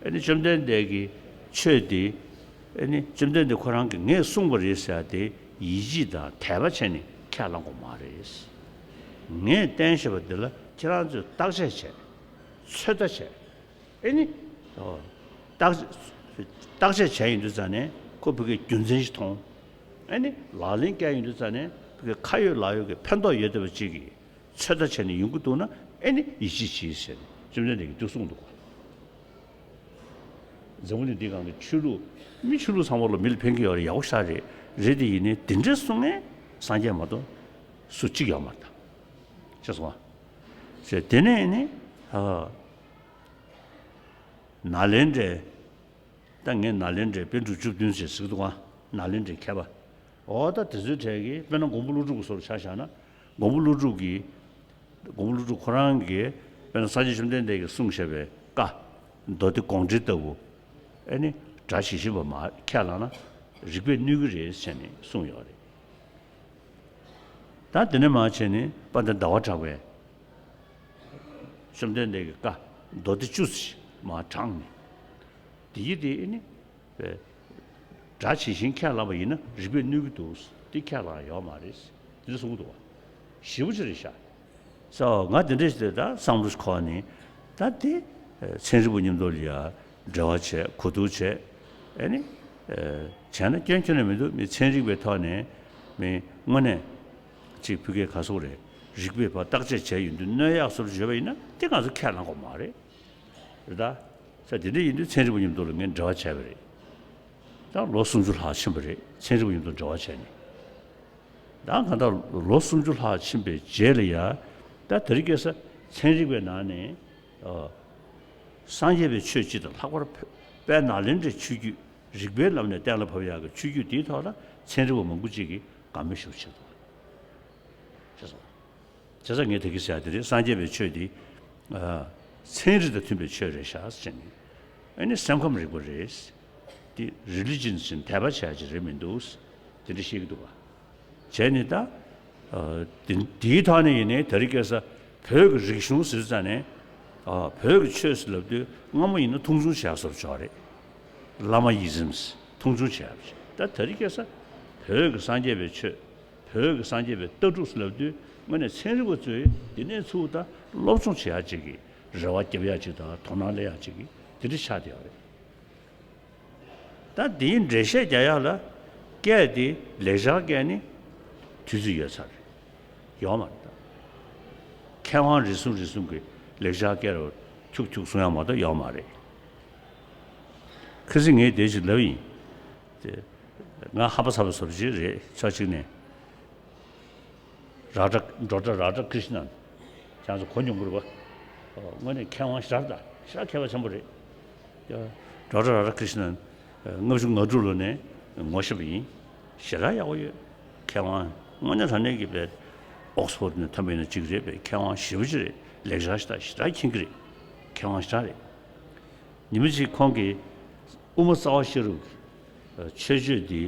ཨེ་ནི་བཅོམ་ལྡན་འདས་ཀྱི་ཆོས་དེ། ཨེ་ནི་བཅོམ་ལྡན་འདས་ཁོ་རང་གིས་ངས་གསུངས་པ་རེད་ཟེར་ཏེ་ཡིད་ཆེས་དང་དད་པ་བྱས་ནས་ཁས་བླངས་དགོས་མ་རེད། ངས་བསྟན་བཞག་པ་འདི་ལ་ཁྱེད་རང་ཚོས་བརྟག་དཔྱད་བྱས། ཚོད་ལྟ་བྱས། ཨེ་ནི། ཨོ། བརྟག་བརྟག་དཔྱད་བྱས་ཡོང་དུས་ཙང་ནས་ཁོ་ཕ་གིའི་རྒྱུ་མཚན་ཞིག་མཐོང་། ཨེ་ནི་ལག་ལེན་བཀལ་ཡོང་དུས་ཙང་ནས་ཕ་གིའི་ཁ་ཡོད་ལག་ཡོད་ཀྱི་ཕན་ཐོགས་ཡོད་བསྡད་པ་ཅིག་གིས། ཚོད་ལྟ་བྱས་ནས་ཡོང་གི་འདུག་ན་ཨེ་ནི་ཡིད་ཆེས་གྱིས་ཟེར་ནས་བཅོམ་ལྡན་འདས་ཀྱིས་འདི་གསུངས་འདུག་ག་འཛམ་བུ་གླིང་འདི་སྒང་གི་ཆོས་ལུགས། མི་ཆོས་ལུགས་ཚང་མ་ལ་མི་ལ་ཕན་གྱི་ཡོད་རེད། ཡག་པོ་ཞེ་དྲག་རེད། རེད་དེ་ཡིན་ནའི་དེ་འདྲ་གསུང་མཁན་སངས་རྒྱས་མ་གཏོགས་སུ་གཅིག་ཡོད་མ་རེད་ད། ཤེས་སོང་ཨ། ཟེར་དེ་ནས་ནི། ཨ། ནཱ་ལེནྡྲའི། ད་ངས་ནཱ་ལེནྡྲའི་པཎ་གྲུབ་བཅུ་བདུན་ཞེས་ཟེར་གི་འདུག་ག་ནཱ་ལེནྡྲའི་མཁས་པ། འོ་ད་དེ་ཚོའི་གྲས་ཀྱིས་དཔེར་ན་མགོན་པོ་ཀླུ་སྒྲུབ་ཀྱི་བཟོ་འདྲ་ཆ་བཞག་ན། མགོན་པོ་ཀླུ་སྒྲུབ་ཀྱིས། མགོན་པོ་ཀླུ་སྒྲུབ་ཁོ་རང་གིས་དཔེར་ན་སངས་རྒྱས་བཅོམ་ལྡན་འདས་ཀྱིས་གསུངས་བཞག་པའི་བཀའ། མདོ་སྡེ་དགོངས་འགྲེལ་ལྟ་བུ། ཨེ་ནི། སྒྲ་ཇི་བཞིན་པ་མར་ཁས་བླངས་ན་རིགས་པས་གནོད་ཀྱི་རེད་ཟེར་ནས་གསུངས་ཡོད་རེད། ད་དེ་ནས་མར་བྱས་ནས་དཔལ་ལྡན་ཟླ་བ་གྲགས་པས། བཅོམ་ལྡན་འདས་ཀྱི་བཀའ་མདོ་སྡེ་བཅུ་ཞེས་མར་དྲངས་ནས། དེ་ཡི་དེ་ཨེ་ནི། སྒྲ་ཇི་བཞིན་ཁས་བླངས་པ་ཡིན་ན་རིགས་པས་གནོད་ཀྱི་འདུག་དེ་ཁས་བླངས་ཡོད་མ་རེད། དེ་འདྲ་གསུང་གི་འདུག་བ། ཞེ་པོ་ཅིག་རེད་ཤག་སོ་ང་དེ་འདྲ་ཞིག་ད་བསམ་བློ་ཞིག་འཁོར་ནས། ད་དེ་ཚན་རིག་པ་མཉམ་དུ་ལ་ཡ་འབྲེལ་བ་བྱས། གོ་བསྡུར་བྱས། ཨེ་ནི། བྱས་ན་སྐྱོན་ཁྱོན་ནས་མི་འདུག་མི་ཚན་རིག་པའི་ཐོག་ནས་མི་དངོས་གནས་ཅིག་ཕ་གིའི་ག་སོག་རེད། རིགས་པས་ཕར་བརྟག་དཔྱད་བྱས་ཡོང་དུས་གནོད་ཡག་བཟོ་འདྲ་བརྗོད་པ་ཡིན་ན་དེ་ང་ཚོ་ཁས་བླངས་དགོས་མ་རེད། རེད་ད། ས་དེ་འདྲ་ཡིན་དུས་ཚན་རིག་པ་མཉམ་དུ་ལ་ངས་འབྲེལ་བ་བྱས་པ་རེད། ད་ལོ་སུམ་ཅུ་ལྷག་ཕྱིན་པ་རེད། ཚན་རིག་པ་མཉམ་དུ་འབྲེལ་བ་བྱས་ནས། ད་གང་ལྟར་ལོ་སུམ་ཅུ་ལྷག་ཕྱིན་པའི་རྗེས་ལ་ཡ། ད་དེ་རིང་ཁ་སང་ཚན་རིག་པའི་ནང་ནས། ཨ། སངས་རྒྱས་པའི་ཆོས་སྤྱི་དང་ལྷག་པར་དཔལ་ནཱ་ལེནྡྲའི་ཆོས་བརྒྱུད། རིགས་པའི་ལམ་ནས་གཏན་ལ་ཕབ་ཡག་གི་ཆོས་བརྒྱུད་དེའི་ཐོག་ལ་ཚན་རིག་པ་མང་པོ་ཅིག་གིས་དགའ་མོས་ཞེ་པོ་བྱེད་འདུག་ཅེས་སོ། བྱས་ཙང་ངས་དེ་གི་ཟེར་ཡ་དེ་རེད། སངས་རྒྱས་པའི་ཆོས་འདི། ཨ། ཚན་རིག་དང་མཐུན་པའི་ཆོས་རེད་ཤག་ཟེར་ནས། ཨ་ནི་སེམས་ཁམས་རིག་པ་རེད། འདི་རི་ལི་ཇན་ཟེར་ནས་དད་པ་བྱ་ཡ་ཅིག་རེད་མི་འདུག་དེ་འདྲ་བཤད་ཀྱི་འདུག་བ། བྱས་ནས་ད། ཨ། འདི་འདིའི་ཐོག་ནས་ཡིན་ནའི་དེ་རིང་ཁ་སང་བོད་ཀྱི་རིག་གཞུང་ཟེར་ཙང་ནས། ཨ། བོད་ཀྱི་ཆོས་ཟེར་ལབ་དུས་སྔ་མོ་ཡིན་ན་མཐོང་ཆུང་བྱེད་ཡ་བཟོ་འདྲ་ཅིག་རེད། བླ་མ་ཡི་ཛམ་ཟེར་མཐོང་ཆུང་བྱེད་ཡ་རེད། ད་དེ་རིང་ཁ་སང་བོད་ཀྱི་སངས་རྒྱས་པའི་ཆོས། བོད་ཀྱི་སངས་རྒྱས་པའི་ལྟ་གྲུབ་ལབ་དུས་དངོས་གནས་ཚན་རིག་པ་ཚོས་འདི་ནས་ཚུར་ད་སློབ་སྦྱོང་བྱེད་ཡག་ཅིག་གི་རེ་བ་རྒྱབ་ཡག་ཅིག་དང་དོ་སྣང་སླེབས་ཡག་ཅིག་གི་དེ་འདྲ་ཆགས་བསྡད་ཡོད་རེད། ད་འདིའི་འགྲེལ་བཤད་རྒྱག་ཡག་ལ་སྐད་དེ་ལེགས་སྦྱར་སྐད་ནི་དུས་ཚོད་ཡོད་ཚར་རེད། ཡོད་མ་རེད་ད། མཁས་དབང་རེ་ཟུང་རེ་ཟུང་གིས་ལེགས་སྦྱར་སྐད་རུ་འཁྱུག་འཁྱུག་གསུང་ཡག་མ་གཏོགས་ཡོད་མ་རེད། ཁ་སང་ངས་དེ་ཞིག་ལབ་ཡིན། དེ། ང་ཧམ་པ་ཚ་པོ་བཟོ་འདྲ་ཅིག་རེད། ཕྱོགས་གཅིག་ནས། ར་ཌ་ཌོག་ཊར་ར་ཌ་ཀྲིཤ་ནན། ཁྱེད་ཚོ་གོ་མྱོང་གི་རེད་པ། ཨོ། དངོས་གནས་མཁས་དབང་ཞེ་དྲག་དང་ཞེ་དྲག་མཁས་པ་ཆེན་པོ་རེད། ཌོག་ཊར་ར་ཌ་ཀྲིཤ་ནན་ལྔ་བཅུ་ང་དྲུག་ལོ་ནས་ངོ་ཤེས་པ་ཡིན། ཞེ་དྲག་ཡག་པོ་ཡོད། མཁས་དབང་དངོས་གནས་དྲང་གནས་ཀྱི་པའི་ཨོག་སི་ཕོར་ཌ་ནས་ཐོན་པ་ཡིན་ན་གཅིག་རེད་པས། མཁས་དབང་ཞེ་པོ་ཅིག་རེད། ལེགས་སྦྱར་ཞེ་དྲག་ཞེ་དྲག་མཁྱེན་གྱི་རེད། མཁས་དབང་ཞེ་དྲག་རེད། ཉི་མ་གཅིག་ཁོང་གིས་དབུ་མ་རྩ་བ་ཤེས་རབ་ཀྱི་མཆོད་བརྗོད་འདི་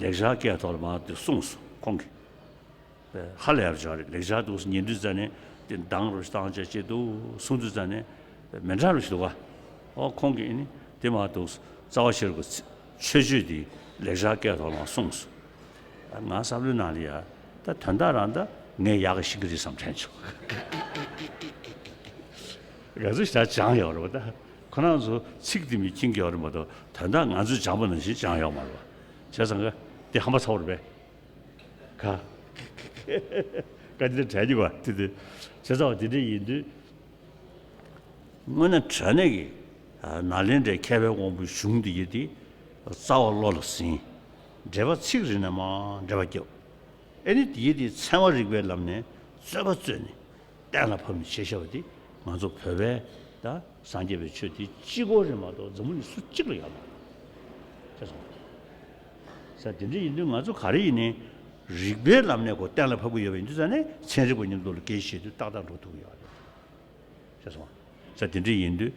ལེགས་སྦྱར་སྐད་ཐོག་ལ་མར་འདི་གསུངས་སོང་ཁོང་གིས། ཧ་ལས་ཡར་བྱུང་རེད། ལེགས་སྦྱར་འདུག་ཉན་དུས་ཙ་ནས་དེ་འདང་རུ་བཏང་བྱས་བྱེད་འདུག་གསུང་དུས་ཙ་ནས་མི་འདྲ་རུ་ཞིག་འདུག་ག། ཨོ་ཁོང་གིས་ཨ་ནི་དེ་མ་གཏོགས་རྩ་བ་ཤེས་རབ་ཀྱི་མཆོད་བརྗོད་འདི་ལེགས་སྦྱར་སྐད་ཐོག་ལ་གསུངས་སོང་། ང་བསམ་བློའི་ནང་ལ་ཡ་ད་དོན་དག་རང་ད་ངས་ཡག་ག་ཤེས་ཀྱི་རེད་བསམ་དྲན་བྱུང་། ང་ཚོ་ཞེ་དྲག་སྦྱངས་ཡོད་རེད་པ། ད་ཁོ་རང་ཚོ་ཚིག་དེ་མི་མཁྱེན་གྱི་ཡོད་རེད་མ་གཏོགས་དོན་དག་ང་ཚོས་སྦྱངས་པ་ནང་བཞིན་སྦྱངས་ཡོད་མ་རེད་པ། བྱས་ཙང་ག་དེ་ཧམ་པ་ཚ་བོ་རེད་པས། ག་ག་དེ་འདྲ་དྲན་གྱི་བ་དེ་དེ། བྱས་ཙང་བ་དེ་འདྲ་ཡིན་དུས། དངོས་གནས་དྲང་གནས་ཀྱི་ནཱ་ལེནྡྲའི་མཁས་པའི་དབང་པོའི་གཞུང་འདི་ཡི་དེ་རྩ་བ་བློ་ལ་ཟིན། འགྲེལ་པ་ཚིག་རེ་ནས་མར་འགྲེལ་པ་བརྒྱབ། ཨེ་ནི་དེ་ཡི་དེ་ཚན་བ་རིག་པའི་ལམ་ནས་རྩོད་པ་རྩོད་ནས་གཏན་ལ་ཕབ་ནས་བྱས་བཞག་པ་དེ་ང་ཚོ་བོད་པའི་ད་སངས་རྒྱས་པའི་ཆོས་དེ་གཅིག་པོ་རེད་མ་གཏོགས་འཛམ་བུ་གླིང་སུ་གཅིག་ལ་ཡོད་མ་རེད། ཟེར་སོང་། ས་དེ་འདྲ་ཡིན་དུས་ང་ཚོ་ག་རེ་ཡིན་ནའི་རིགས་པའི་ལམ་ནས་ཁོ་གཏན་ལ་ཕབ་ཀྱི་ཡོད་པ་ཡིན་དུས་ཙ་ནས་ཚན་རིག་པ་མཉམ་དུ་ལ་སྐད་ཆ་བཤད་དུས་ཏག་ཏག་འགྲོ་ཐུབ་ཀྱི་ཡོད་རེད། ཤེས་སོང་། ས་དེ་འདྲ་ཡིན་དུས།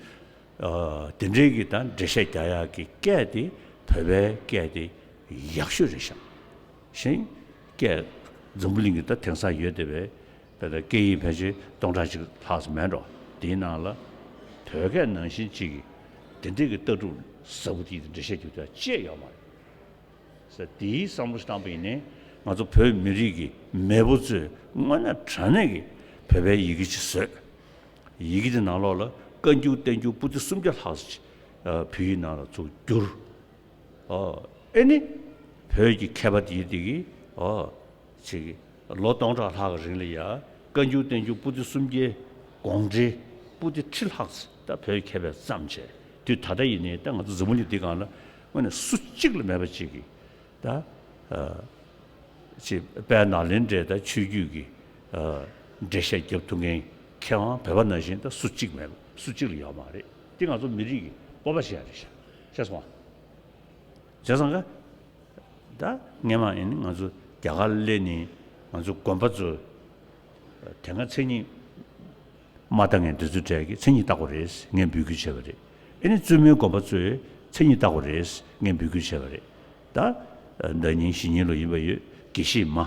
ཨ། དེ་འདྲའི་གི་ད་འགྲེལ་བཤད་རྒྱག་ཡག་གི་སྐད་དེ་བོད་པའི་སྐད་དེ་ཡག་ཤོས་རེད་ཤག། གཞན་སྐད་འཛམ་བུ་གླིང་གི་ད་དེང་སང་ཡོད་བསྡད་པའི་ད་ལྟ་སྐད་ཡིག་ཕལ་ཆེར་སྟོང་ཕྲག་གཅིག་ལྷག་ཙམ་མེད་འགྲོ། དེའི་ནང་ལ་བོད་སྐད་ནང་བཞིན་གཅིག་གི་དེ་འདྲའི་གི་ལྟ་གྲུབ་ཟབ་པོ་དེ་འགྲེལ་བཤད་རྒྱག་ཐུབ་ཡག་ཅིག་ཡོད་མ་རེད། ཟེར་དེའི་བསམ་བློ་ཞིག་བཏང་པ་ཡིན་ནའི་ང་ཚོ་བོད་མི་རིགས་ཀྱི་མེས་པོ་ཚོས་དངོས་གནས་དྲང་གནས་ཀྱི་བོད་པའི་ཡི་གེ་ཅིག་བཟོས། ཡི་གེ་དེ་ནང་ལོགས་ལ་བཀའ་འགྱུར་བསྟན་འགྱུར་པོ་ཏི་སུམ་བརྒྱ་ལྷག་ཙམ་ཅིག་བོད་ཡིག་ནང་ལ་ཚུར་བསྒྱུར། ཨོ། ཨེ་ནི། བོད་ཀྱི་མཁས་པ་དེ་དེ་གིས་ཨོ། ཅིག་ལོ་སྟོང་ཕྲག་ལྷག་གི་རིང་ལ་ཡ་བཀའ་འགྱུར་བསྟན་འགྱུར་པོ་ཏི་སུམ་བརྒྱའི་དགོངས་འགྲེལ་པོ་ཏི་ཁྲི་ལྷག་ཙམ་ད་བོད་མཁས་པས་བརྩམས་བྱས། དུས་ད་ལྟ་ཡིན་ནའི་ད་ང་ཚོ་འཛམ་བུ་གླིང་འདི་སྒང་ལ་དངོས་གནས་སུ་གཅིག་ལ་མེད་པ་ཅིག་གིས་ད་ཨ་ཅིག་དཔལ་ནཱ་ལེནྡྲའི་ད་ཆོས་བརྒྱུད་ཀྱི་ཨ་འགྲེལ་བཤད་རྒྱབ་ཐུབ་མཁན་མཁས་དབང་བོད་པ་ནང་བཞིན་ད་སུ་གཅིག་མེད་པ། སུ་གཅིག་ལ་ཡོད་མ་རེད། འདི་ང་ཚོ་མི་རིགས་ཀྱི་སྤོབས་པ་ཞིག་ཡང་རེད་ཤག། ཤེས་སོང་ཨ། བྱས་ཙང་ཀ། ད་སྔས་མ་ཡིན་ང་ཚོ་རྒྱ་གར་སླེབས་ནས་ང་ཚོ་དགོན་པ་ཚོ་དེ་སྔ་མཚན་ཉིད་མ་བཏགས་མཁན་དེ་ཚོའི་གྲས་ཀྱིས་མཚན་ཉིད་བཏགས་པ་རེད་ངས་འབོད་སྐུལ་བྱས་པ་རེད། ཨེ་ནི་བཙུན་མོའི་དགོན་པ་ཚོས་མཚན་ཉིད་བཏགས་པ་རེད་ངས་འབོད་སྐུལ་བྱས་པ་རེད། ད་ཟླ་ཉིན་གཞེས་ཉིན་ལོ་ཡིན་པ་ཡོད་དགེ་བཤེས་མ།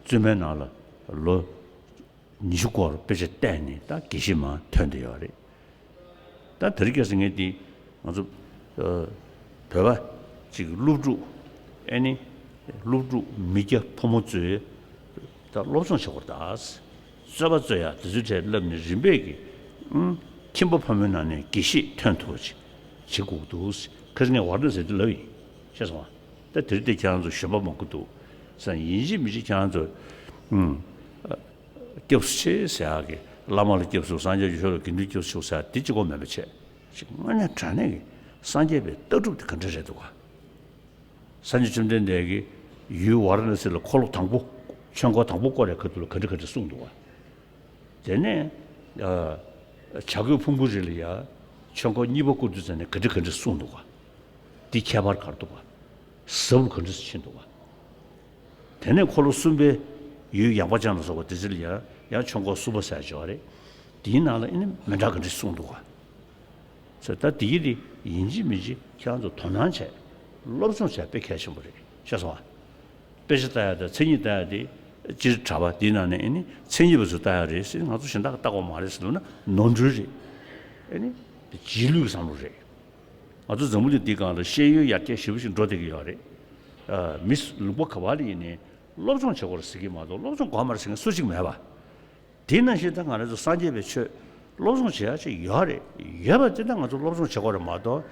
བཙུན་མའི་ནང་ལ་ལོ་ཉི་ཤུ་སྐོར་དཔེ་ཆ་བལྟས་ནས་ད་དགེ་བཤེས་མ་ཐོན་བསྡད་ཡོད་རེད། ད་དེ་རིང་ཁ་སང་ངས་འདི་ང་ཚོ་ཨ་བོད་པ་ཅིག་སློབ་ཕྲུག་ཨེ་ནི་སློབ་ཕྲུག་མི་སྐྱ་ཕོ་མོ་ཚོས་ད་སློབ་སྦྱོང་བྱེད་དགོས་རེད་ད། རྩོད་པ་རྩོད་ཡ་དེ་ཚོའི་གྲས་བསླབས་ནས་རིམ་པས་ཀྱི་ཨུམ་ཁྱིམ་པ་ཕ་མའི་ནང་ནས་དགེ་བཤེས་ཐོན་ཐུབ་པ་ཅིག་བྱེད་དགོས་འདུག། ཁ་སང་ངས་ཝཱ་ར་ཎ་སི་དེ་ལབ་ཡིན། ཤེས་སོང་ཨ། ད་དེ་རིང་དེ་ཁྱེད་རང་ཚོ་གཞོན་པ་མང་པོ་འདུག་ས། ཡིན་གཅིག་མིན་གཅིག་ཁྱེད་རང་ཚོ་ཨུམ། སྐྱབས་སུ་མཆི་ཟེར་ཡག་གི་བླ་མ་ལ་སྐྱབས་སུ་སངས་རྒྱས་ཀྱི་ཆོས་ལ་དགེ་འདུན་སྐྱབས་སུ་མཆི་ཟེར་ཡག་དེ་གཅིག་པོ་མེད་པ་བྱས། ཅིག་དངོས་གནས་དྲང་གནས་ཀྱི་སངས་རྒྱས་པའི་ལྟ་གྲུབ་དེ་ག་འདྲ་རེད་འདུག་ག། སངས་རྒྱས་བཅོམ་ལྡན་འདས་ཀྱིས་ཡུལ་ཝཱ་ར་ཎ་སི་ལ་འཁོར་ལོ་དང་པོ་ཆོས་འཁོར་དང་པོ་བསྐོར་བའི་ཁ་ཐུག་ལ་ག་འདྲ་ག་འདྲ་གསུངས་འདུག་ག། དེ་ནས་ཨ་བྱ་རྒོད་ཕུང་པོའི་རི་ལ་ཡ་ཆོས་འཁོར་གཉིས་པ་བསྐོར་དུས་ཙམ་ནས་ག་འདྲ་ག་འདྲ་གསུངས་འདུག་ག། འདི་ཁྱད་པར་ག་རེ་འདུག་ག། ཟབ་ལ་ག་འདྲ་ཕྱིན་འདུག་ག། དེ་ནས་འཁོར་ལོ་གསུམ་པའི་ཡུལ་ཡངས་པ་ཅན་ལ་སོགས་པ་དེ་ཚོ་ལ་ཡང་ཡང་ཆོས་འཁོར་གསུམ་པ་ཟེར་ཡག་ཅིག་ཡོད་རེད། དེའི་ནང་ལ་ཨེ་ནི་མི་འདྲ་ག་འདྲ་གསུངས་འདུག་ག། ཟེར་ད་དེ་ཡི་དེ་ཡིན་གཅིག་མིན་གཅིག་ཁྱེད་རང་ཚོ་དོ་སྣང་བྱས། སློབ་སྦྱོང་བྱས་དཔེ་གལ་ཆེན་པོ་རེད། ཤེས་སོང་ཨ། དཔེ་ཆ་ལྟ་ཡག་དང་མཚན་ཉིད་ལྟ་ཡག་དེ་སྤྱིར་གྲྭ་པ་དེའི་ནང་ནས་ཨེ་ནི་མཚན་ཉིད་པ་ཚོས་ལྟ་ཡག་རེད་ཟེར། ང་ཚོ་གཞན་དག་གིས་ལྟ་དགོས་མ་རེད་ཟེར་ལབ་ན་ནོར་འཁྲུལ་རེད། ཨེ་ནི་རྗེས་ལུས་ཀྱི་བསམ་བློ་རེད། ང་ཚོ་འཛམ་བུ་གླིང་འདིའི་སྒང་ལ་ཤེས་ཡོན་ཡར་རྒྱས་ཞེ་པོ་ཞིག་འགྲོ་བསྡད་ཀྱི་ཡོད་རེད། ཨ། མི་ལུང་པ་ག་པ་ལ་ཡིན་ནའི་སློབ་སྦྱོང་བྱེད་དགོས་རེད་ཟེར་གྱི་མ་གཏོགས་སློབ་སྦྱོང་དགོས་མ་རེད་ཟེར་མཁན་སུ་གཅིག་མེད་པ། དེ་ནང་བཞིན་ད་ང་རང་ཚོ་སངས་རྒྱས་པའི་ཆོས་སློབ་སྦྱོང་བྱེད་ཡག་ཅིག་ཡོད་རེད། ཡོད་པ་དེ་ད་ང་ཚོ་སློབ་སྦྱོང་བྱེད་དགོས་རེད་མ་གཏོགས་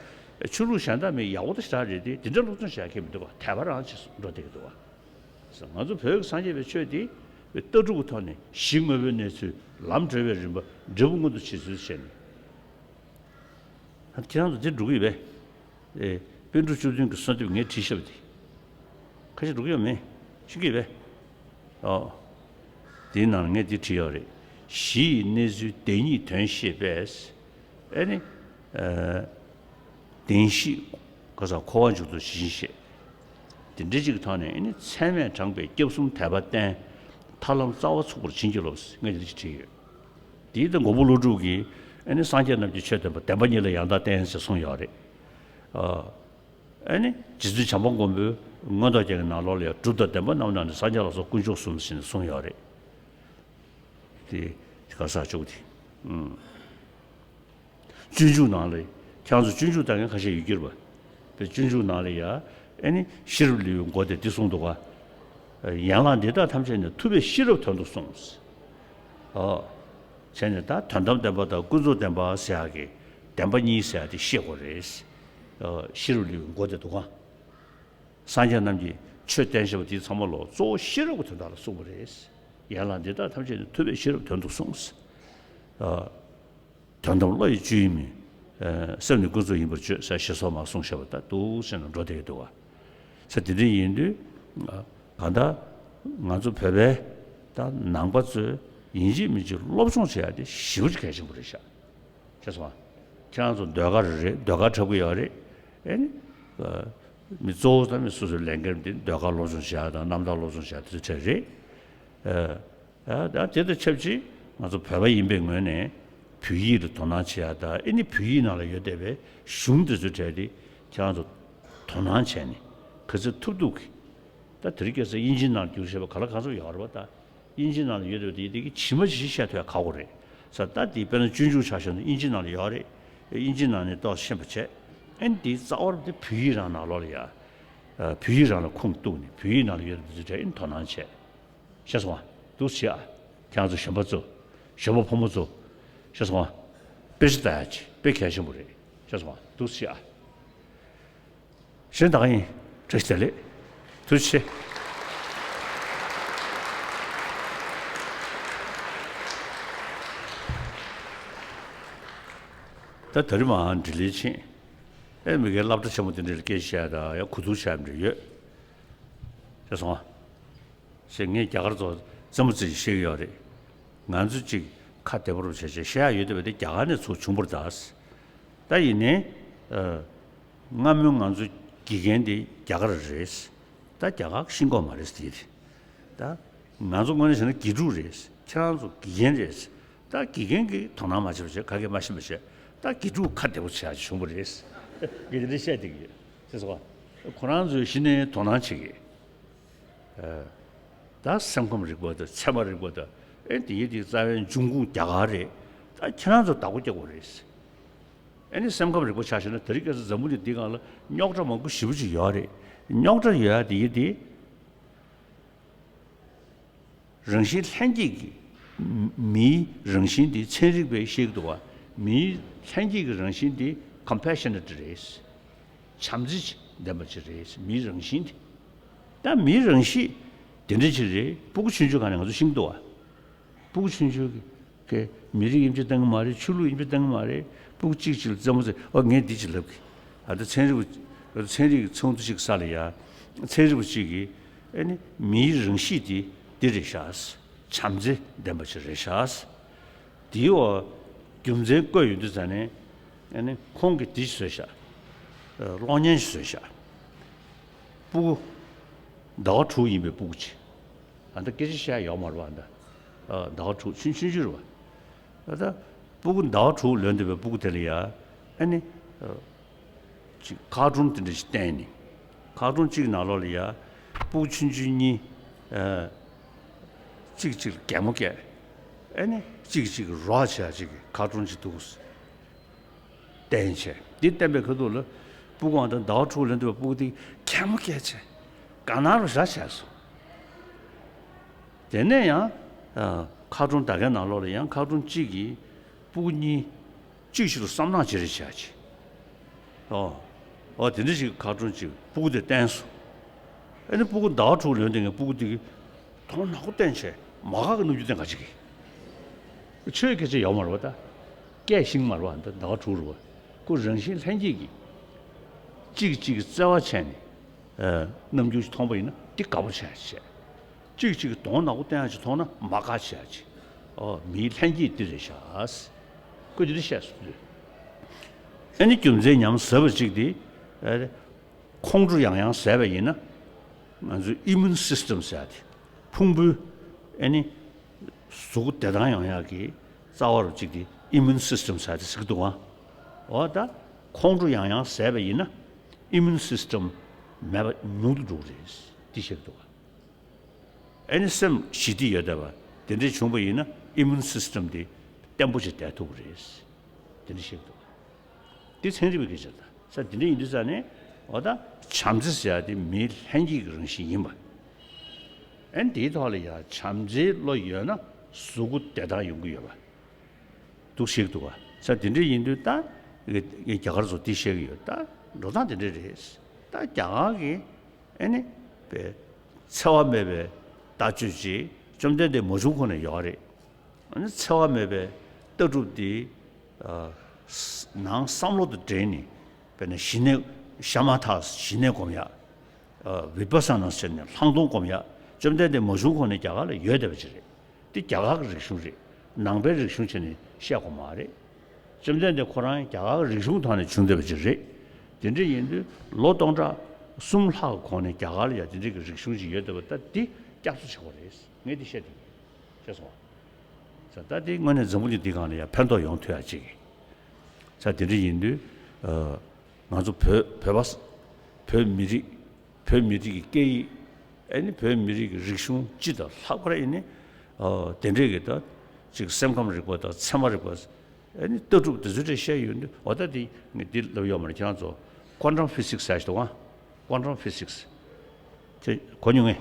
ཆོས་ལུགས་གཞན་དག་མི་ཡག་པོ་དང་ཞེ་དྲག་རེད་དེ། དེ་འདྲ་སློབ་སྦྱོང་བྱེད་ཡག་གང་ཡང་མི་འདུག་ག། དད་པ་རང་ཅིག་འགྲོ་བསྡད་ཀྱི་འདུག་ག། ང་ཚོ་བོད་ཀྱི་སངས་རྒྱས་པའི་ཆོས་དེ་ལྟ་གྲུབ་ཀྱི་ཐོག་ནས་གཞི་དངོས་པོའི་གནས་ཚུལ། ལམ་གྲོལ་བའི་རིམ་པ། འབྲས་བུ་མངོན་དུ་བྱེད་ཚུལ་བྱས་ནས། ཁྱེད་རང་ཚོ་འདིར་འགྲོ་གི་ཡོད་པས། ཨེ། པཎ་གྲུབ་བཅུ་བདུན་གྱི་གསོལ་འདེབས་ངས་བྲིས་བཞག་པ་དེ། ཁ་ཤས་འགྲོ་གི་ཡོད་མེད་ཤེས་ཀྱི་ཡོད་པས། ཨོ། དེའི་ནང་ལ་ངས་འདི་བྲིས་ཡོད་རེད། གཞི་ཡི་གནས་ཚུལ་བདེན་གཉིས་དོན་ཤེས་པས། ཨེ་ནི། བདེན་བཞི། ག་ས་འཁོར་བ་འཇུག་ལྡོག་ཇི་བཞིན་ཤེས། དེ་འདྲ་ཅིག་གི་ཐོག་ནས་ཨེ་ནི་ཚད་མས་དྲངས་པའི་སྐྱབས་གསུམ་དད་པ་བསྟེན། ཐར་ལམ་རྩ་བ་ཚུགས་པར་བྱིན་གྱིས་རློབས། ངས་འདི་འདྲ་ཅིག་བྲིས་ཡོད། དེའི་སྟེང་མགོན་པོ་ཀླུ་སྒྲུབ་ཀྱིས་ཨེ་ནི་སངས་རྒྱས་རྣམས་ཀྱི་ཆོས་བསྟན་པ། བདེན་པ་གཉིས་ལ་ཡང་དག་བསྟེན་ཞེས་གསུངས་ཡོད་རེད། ཨ་ནི་རྗེ་བཙུན་བྱམས་པ་མགོན་པོའི་མངོན་རྟོགས་རྒྱན་གྱི་ནང་ལོགས་ལ་ཡང་། སྒྲུབ་དང་བདེན་པ་རྣམས་ནང་ནས། སངས་རྒྱས་ལ་སོགས་དཀོན་མཆོག་གསུམ་ཞེས་ནས་གསུངས་ཡོད་རེད། དེ་ག་ས་བཅུག་དེ། ཨུམ། སྤྱོད་འཇུག་ནང་ལ། ཁྱེད་རང་ཚོ་སྤྱོད་འཇུག་ལྟ་མཁན་ཁ་ཤས་ཡོད་ཀྱི་རེད་པ། དེ་སྤྱོད་འཇུག་ནང་ལ་ཡ། ཨེ་ནི་ཤེས་རབ་ལེའུའི་མགོ་དེ་འདི་གསུངས་འདུག་ག་ཡན་ལག་འདི་དག་ཐམས་ཅད་ནི་ཐུབ་པས་ཤེས་རབ་དོན་དུ་གསུངས། ཨོ། བྱས་ནས་ད་དོན་དམ་བདེན་པ་དང་ཀུན་རྫོབ་བདེན་པ་ཟེར་ཡག་གི་བདེན་པ་གཉིས་ཟེར་ཡག་དེ་ཤེས་དགོས་རེད། ཨོ། ཤེས་རབ་ལེའུའི་མགོ་དེ་འདུག་ག་སངས་རྒྱས་རྣམས་ཀྱིས་ཆོས་བསྟན་བཞིན་པ་དེ་ཚང་མ་ལོ་གཙོ་བོ་ཤེས་རབ་ཀྱི་དོན་དག་ལ་གསུངས་པ་རེད། ཡན་ལག་འདི་དག་ཐམས་ཅད་ནི་ཐུབ་པས་ཤེས་རབ་དོན་དུ་གསུངས། ཨ། དོན་དམ་བློ་ཡི་བཅུད་ཡིན་མིན། ཨ། སེམས་ནི་ཀུན་རྫོབ་ཡིན་པར་བརྗོད་ཟེར་ཞེས་སོགས་མར་གསུངས་བཞག་པ་ལྟར་འདུག་ཟེར་ནས་འགྲོ་བསྡད་ཀྱི་འདུག་ག་ས་དེ་འདྲ་ཡིན་དུས། ཨ། གང་ལྟར་ང་ཚོ་བོད་པའི་ད་ནང་པ་ཚོས་ཡིན་གཅིག་མིན་གཅིག་སློབ་སྦྱོང་བྱེད་ཡ་དེ་ཞེ་པོ་ཅིག་གལ་ཆེན་པོ་རེད་ཤག་ཤེས་སོང་ང་། ཁྱེད་རང་ཚོ་ཟློས་གར་རེད། ཟློས་གར་འཁྲབ་ཀྱི་ཡོད་རེད། ཨེ་ནི། ཨ། མི་གཙོ་བོ་དང་མི་སོ་སོའི་ལས་འགན་དེ་ཟློས་གར་སློབ་སྦྱོང་བྱེད་ཡ་དང་། རྣམ་ཐར་སློབ་སྦྱོང་བྱེད་ཡ་དེ་ཚོ་གྲས་རེད། ཨ། ཨ། ད་དེ་དང་ཆབས་ཅིག་ང་ཚོ་བོད་པ་ཡིན་པའི་ངོས་ནས་བོད་ཡིག་ལ་དོ་སྣང་བྱེད་ཡ་དང་། ཨེ་ནི་བོད་ཡིག་ནང་ལ་ཡོད་བསྡད་པའི་གཞུང་དེ་ཚོའི་གྲས་དེ་ཁྱེད་རང་ཚོ་དོ་སྣང་བྱས་ནས་ག་ཚོད་ཐུབ་ཐུབ་ཀྱིས། ད་དེ་རིང་ཁ་སང་དབྱིན་ཇིའི་ནང་བསྒྱུར་བྱས་པ་ག་ལ་གང་འཚམ་ཡོད་རེད་པ། ད་དབྱིན་ཇིའི་ནང་ལ་ཡོད་བསྡད་པ་དེ་དེ་གི་ཇི་མ་ཇི་བཞིན་བཤད་ཐུབ་ཡ་ཁག་པོ་རེད་ཟེར། ད་དེ་དཔེར་ན་སྤྱོད་འཇུག་ཆ་བཞག་ན་དབྱིན་ཇིའི་ནང་ལ་ཡོད་རེད། དབྱིན་ཇིའི་ནང་ནས་ཏོག་ཤེས་པ་བྱས། ཨེ་ནི་དེ་རྩ་བ་དེ་བོད་ཡིག་རང་ནང་ལོགས་ལ་ཡ། ཨ། བོད་ཡིག་རང་ལ་ཁུངས་གཏུགས་ནས་བོད་ཡིག་ནང་ལ་ཡོད་བསྡད་པ་དེ་ཚོའི་གྲས་ཨེ་ནི་དོ་སྣང་བྱས། ཤེས་སོང་ང་། འདུག་སེ་བྱེད་ཨ། ཁྱེད་རང་ཚོ་གཞོན་པ་ཚོ། གཞོན་པ་ཕོ་མོ་ཚོ། ཤེས་སོང་ང་། དཔེ་ཆ་ལྟ་ཡ་ཅིག་དཔེ་གལ་ཆེན་པོ་རེད། ཤེས་སོང་ང་། འདུག་སེ་བྱེད་ཨ། གཞན་ད་ག་ཡིན། བཀྲ་ཤིས་བདེ་ལེགས། ཐུགས་རྗེ་ཆེ། ད་ད་རིང་མར་འབྲི་ལེན་ཕྱིན། ཨེ། མི་སྒེར་སློབ་གྲྭ་ཆེན་མོ་དེ་འདྲ་ལ་སྐད་ཆ་བཤད་དང་ཡང་གོ་བསྡུར་བྱས་འདྲ་ཡོད། ཤེས་སོང་ང་། ཞེས་ངས་རྒྱ་གར་ཚོ་རྩེད་མོ་རྩེ་ཞིག་བཤད་ཀྱི་ཡོད་རེད། ང་ཚོ་གཅིག་ཁ་བདེ་པོ་རུ་བྱས་བྱས་བཤད་ཡ་ཡོད་བསྡད་པ་དེ་རྒྱ་གར་ནས་ཚུར་བྱུང་བ་རེད་ད། ད་ཡིན་ནའི། ཨ། སྔ་མོའི་ང་ཚོ་དགེ་རྒན་དེ་རྒྱ་གར་རེད། ད་རྒྱ་གར་ཤེས་ཀྱི་ཡོད་མ་རེད་དེ། ད་ང་ཚོ་དངོས་གནས་བྱས་ན་དགེ་ཕྲུག་རེད། ཁྱེད་རང་ཚོ་དགེ་རྒན་རེད། ད་དགེ་རྒན་གྱིས་དོ་སྣང་མ་བྱས་པ་བྱས། ག་གེ་མ་ཤེས་པ་བྱས། ད་དགེ་ཕྲུག་ཁ་བདེ་པོ་བྱས་བྱུང་བ་རེད། ངས་དེ་འདྲ་བཤད་བསྡད་ཀྱི་ཡོད། ཤེས་སོང་ང་། ཁོ་རང་ཚོས་གཞི་ནས་དོ་སྣང་བྱེད་ཀྱི། ཨ། ད་སེམས་ཁམས་རིག་པ་དང་། ཚད་མ་རིག་པ་དང་། ཨེ། དེ་ཡི་དེ་རྩ་བའི་འབྱུང་ཁུངས་རྒྱ་གར་རེད། ད་ཁྱེད་རང་ཚོ་བདག་པོ་རྒྱག་དགོས་རེད། ཨེ་ནི་སེམས་ཁམས་རིག་པ་ཆ་བཞག་ན་དེ་རིང་ཁ་སང་འཛམ་བུ་གླིང་འདིའི་སྒང་ལ་རྙོག་དྲ་མང་པོ་ཞེ་པོ་ཅིག་ཡོད་རེད། རྙོག་དྲ་ཡོད་ཡ་དེ་ཡི་དེ། རང་བཞིན་ལྷན་སྐྱེས་ཀྱི། མིའི་རང་བཞིན་དེ་ཚན་རིག་པས་བཤད་ཀྱི་འདུག་བ། མིའི་ལྷན་སྐྱེས་ཀྱི་རང་བཞིན་དེ་compassionate རེད། བྱམས་བརྩེ་ལྡན་པ་ཅིག་རེད། མིའི་རང་བཞིན་དེ། ད་མིའི་རང་གཤིས་དེ་འདྲ་ཅིག་རེད། སྤུ་གུ་ཆུང་ཆུང་སྒང་ནས་ང་ཚོ་ཤེས་ཀྱི་འདུག་བ། སྤུ་གུ་ཆུང་ཆུང་གི་གི་མི་རིགས་དབྱེ་འབྱེད་གཏོང་གི་མ་རེད། ཆོས་ལུགས་དབྱེ་འབྱེད་གཏོང་གི་མ་རེད། སྤུ་གུ་གཅིག་གཅིག་ལ་རྩེད་མོ་རྩེ། ཨོ། ངས་འདི་ཅིག་ལབ་གི། ཨ། ད་ཚན་རིག་པ། ཚན་རིག་གི་ཚོགས་འདུ་ཞིག་གི་ས་ལ་ཡ། ཚན་རིག་པ་གཅིག་གིས། ཨེ་ནི་མིའི་རང་གཤིས་དེ་འདི་རེད་ཤག་བྱམས་བརྩེ་ལྡན་པ་ཞིག་རེད་ཤག་དེའི་འོག་རྒྱུ་མཚན་བཀོད་ཡོང་དུས་ཙ་ནས། ཨེ་ནི་ཁོང་གིས་འདི་ཞིག་བཟོས་ཤག་གློག་བརྙན་ཞིག་བཟོས་ཤག་སྤུ་གུ་ཟླ་བ་དྲུག་ཡིན་པའི་སྤུ་གུ་ཅིག་ཨ། ད་སྐད་ཆ་བཤད་ཡོད་མ་རེད་པ། ཨ། ད་ཟླ་བ་དྲུག་ཆུང་ཆུང་ཆུང་རེད་པ། ཨ། ད་སྤུ་གུ་ཟླ་བ་དྲུག་ལོན་བསྡད་པའི་སྤུ་གུ་དེ་ལ་ཡ། ཨ་ནི། ཨ། ཅིག་ཁ་ཊུན་དེ་འདྲ་ཞིག་བསྟན་ནས། ཁ་ཊུན་གཅིག་ནང་ལོགས་ལ་ཡ། སྤུ་གུ་ཆུང་ཆུང་གཉིས། ཨ། གཅིག་གཅིག་ལ་གད་མོ་བགད། ཨ་ནི་གཅིག་གཅིག་རོགས་བྱེད་ཡ་ཅིག་གི་ཁ་ཊུན་ཅིག་འདུག་བསྟན་བྱས། འདི་བསྟན་པའི་ཁ་ཐུག་ལ་སྤུ་གུ་ཨང་དང་ཟླ་བ་དྲུག་ལོན་བསྡད་པའི་སྤུ་གུ་དེ་གད་མོ་བགད་བྱས། དགའ་སྣང་རུ་ར་བྱས་སོང་། དེ་ནས་ཡང་། ཨ། ཁ་ཊུན་ད་གའི་ནང་ལོགས་ལ་ཡང་ཁ་ཊུན་གཅིག་གིས་སྤུ་གུ་གཉིས་གཅིག་ཤོས་ལ་བསམ་ནག་བྱེད་རེས་བྱས་ཅིག་ཨོ། ཨོ། དེ་འདྲ་ཞིག་ཁ་ཊུན་གཅིག་སྤུ་གུ་དེ་བསྟན་སོང་། ཨ་ནི་སྤུ་གུ་ཟླ་བ་དྲུག་ལོན་བསྡད་མཁན་སྤུ་གུ་དེ་གིས་མཐོང་ནག་པོ་བསྟན་བྱས། མ་དགའ་གི་རྣམ་འགྱུར་བསྟན་ག་ཅིག་གིས། ཆོས་སྐད་ཆ་ཡོད་མ་རེད་པ། ད་སྐད་ཤེས་མ་རེད་པ། ད་ཟླ་བ་དྲུག་རེད་པ། ཁོ་རང་བཞིན་ལྷན་སྐྱེས་ཀྱིས་གཅིག་གིས་གཅིག་གི་བརྩེ་བ་བྱས་ནས། ཨ། རྣམ་འགྱུར་ཞིག་མཐོང་པ་ཡིན་ན་དེ་དགའ་པོ་བྱས་བྱས། གཅིག་གཅིག་གདོང་ནག་པོ་བསྟན་ཡག་ཅིག་མཐོང་ན་མ་དགའ་བྱེད་ཡག་ཅིག་ཨོ་མིའི་ལྷན་སྐྱེས་འདི་རེད་ཤག་ཁོས་འདི་འདྲ་བཤད་སོང་དུས། ཨ་ནི་རྒྱུ་མཚན་ཉམས་ཟབ་པ་གཅིག་དེ་ཨ་ཁོང་ཁྲོ་ཡང་ཡང་ཟ་བ་ཡིན་ན་ང་ཚོའི་ཨི་མུན་སིས་ཊམ་ཟེར་ཡག་དེ་ཕུང་པོའི་ཨ་ནི་གཟུགས་པོ་བདེ་ཐང་ཡོང་ཡག་གི་རྩ་བ་རུ་གཅིག་དེ་ཨི་མུན་སིས་ཊམ་ཟེར་ཡག་དེ་ཟེར་གི་འདུག་ག་འོ་ད་ཁོང་ཁྲོ་ཡང་ཡང་ཟ་བ་ཡིན་ན་ཨི་མུན་སིས་ཊམ་མེད་པ་ཉུང་དུ་འགྲོ་གི་རེད་འདི་བཤད་གི་འདུག་ག་ཨ་ནི་སེམས་ཞི་བདེ་ཡོད་བསྡད་པ་དེ་འདྲས་བྱུང་བ་ཡིན་ན་ཨི་མུན་སིས་ཊམ་དེ་བརྟན་པོ་ཞིག་བསྡད་ཐུབ་ཀྱི་རེད། དེ་འདྲས་བཤད་འདུག་འདི་ཚན་རིག་པའི་སྐད་ཆ་ད་ས་དེ་འདྲས་ཡིན་དུས་ས་ནས་འོ་ད་བྱམས་བརྩེ་ཟེར་ཡག་དེ་མིའི་ལྷན་སྐྱེས་ཀྱི་རང་བཞིན་ཡིན་པ། ཨ་ནི་དེའི་ཐོག་ལ་ཡང་བྱམས་བརྩེའི་བློ་ཡོད་ན་གཟུགས་པོ་བདེ་ཐང་ཡོང་གི་ཡོད་པ། འདུག་ཞིག་འདུག་བ། ས་དེ་འདྲ་ཡིན་དུས་ད་རྒྱ་གར་ཚོ་དེ་བཤད་ཀྱི་ཡོད་ད། འགྲོ་སྟངས་དེ་འདྲ་རེད། ད་རྒྱ་གར་གྱི་ཨ་ནི་པའི་འཚེ་བ་མེད་པའི་ལྟ་སྤྱོད་ཅིག་བཅོམ་ལྡན་འདས་མ་བྱུང་གོང་ནས་ཡོད་རེད། ཨ་ནི་འཚེ་བ་མེད་པའི་ལྟ་གྲུབ་དེ་ནང་བསམ་བློ་དང་འབྲེལ་ནས་དཔེར་ན་ཞི་གནས་ཤ་མ་ཐག་ཞི་གནས་སྒོམ་ཡག་བི་པ་ས་ན་ཟེར་ནས་ལྷག་མཐོང་སྒོམ་ཡག་བཅོམ་ལྡན་འདས་མ་བྱུང་གོང་ནས་རྒྱ་གར་ལ་ཡོད་བསྡད་པ་ཅིག་རེད། འདི་རྒྱ་གར་གྱི་རིག་གཞུང་རེད། ནང་པའི་རིག་གཞུང་བྱས་ནས་བཤད་དགོས་མ་རེད། བཅོམ་ལྡན་འདས་ཁོ་རང་རྒྱ་གར་གྱི་རིག་གཞུང་ཐོག་ནས་བྱུང་བསྡད་པ་ཅིག་རེད། དེ་འདྲ་ཡིན་དུས་ལོ་སྟོང་ཕྲག་གསུམ་ལྷག་གི་གོང་ནས་རྒྱ་གར་ལ་ཡང་དེ་འདྲ་གི་རིག་གཞུང་ཅིག་ཡོད་བསྡད་པ་ད་འདི་སྐྱབས་སུ་ཆེ་བ་རེད། ངས་འདི་བཤད་དེ་བཤད་སོང་བ། ད་འདི་དངོས་གནས་འཛམ་བུ་གླིང་འདི་སྒང་ལ་ཡང་ཕན་ཐོགས་ཡོང་ཐུབ་ཡག་ཅིག་ས་དེ་འདྲ་ཡིན་དུས། ང་ཚོ་བོད་བོད་པ་བོད་མི་རིགས་བོད་མི་རིགས་ཀྱི་སྐད་ཡིག་ཨ་ནི་བོད་མི་རིགས་ཀྱི་རིག་གཞུང་སྤྱི་དང་ལྷག་པར་ཨ་ནི་དེ་འདྲས་ཀྱི་ད་ཅིག་སེམས་ཁམས་རིག་པ་དང་ཚད་མ་རིག་པ་ཨ་ནི་ལྟ་གྲུབ་དེ་ཚོ་འདྲས་བཤད་ཡོད་དུས་འོ་ད་དེ་ངས་འདི་ལབ་ཡོད་མ་རེད་ཁྱེད་རང་ཚོ་ཀོན་ཊམ་ཕི་སིག་སི་ཟེར་ཞིག་འདུག་ཨ། ཀོན་ཊམ་ཕི་སིག་སི། དེ་གོ་མྱོང་ངས།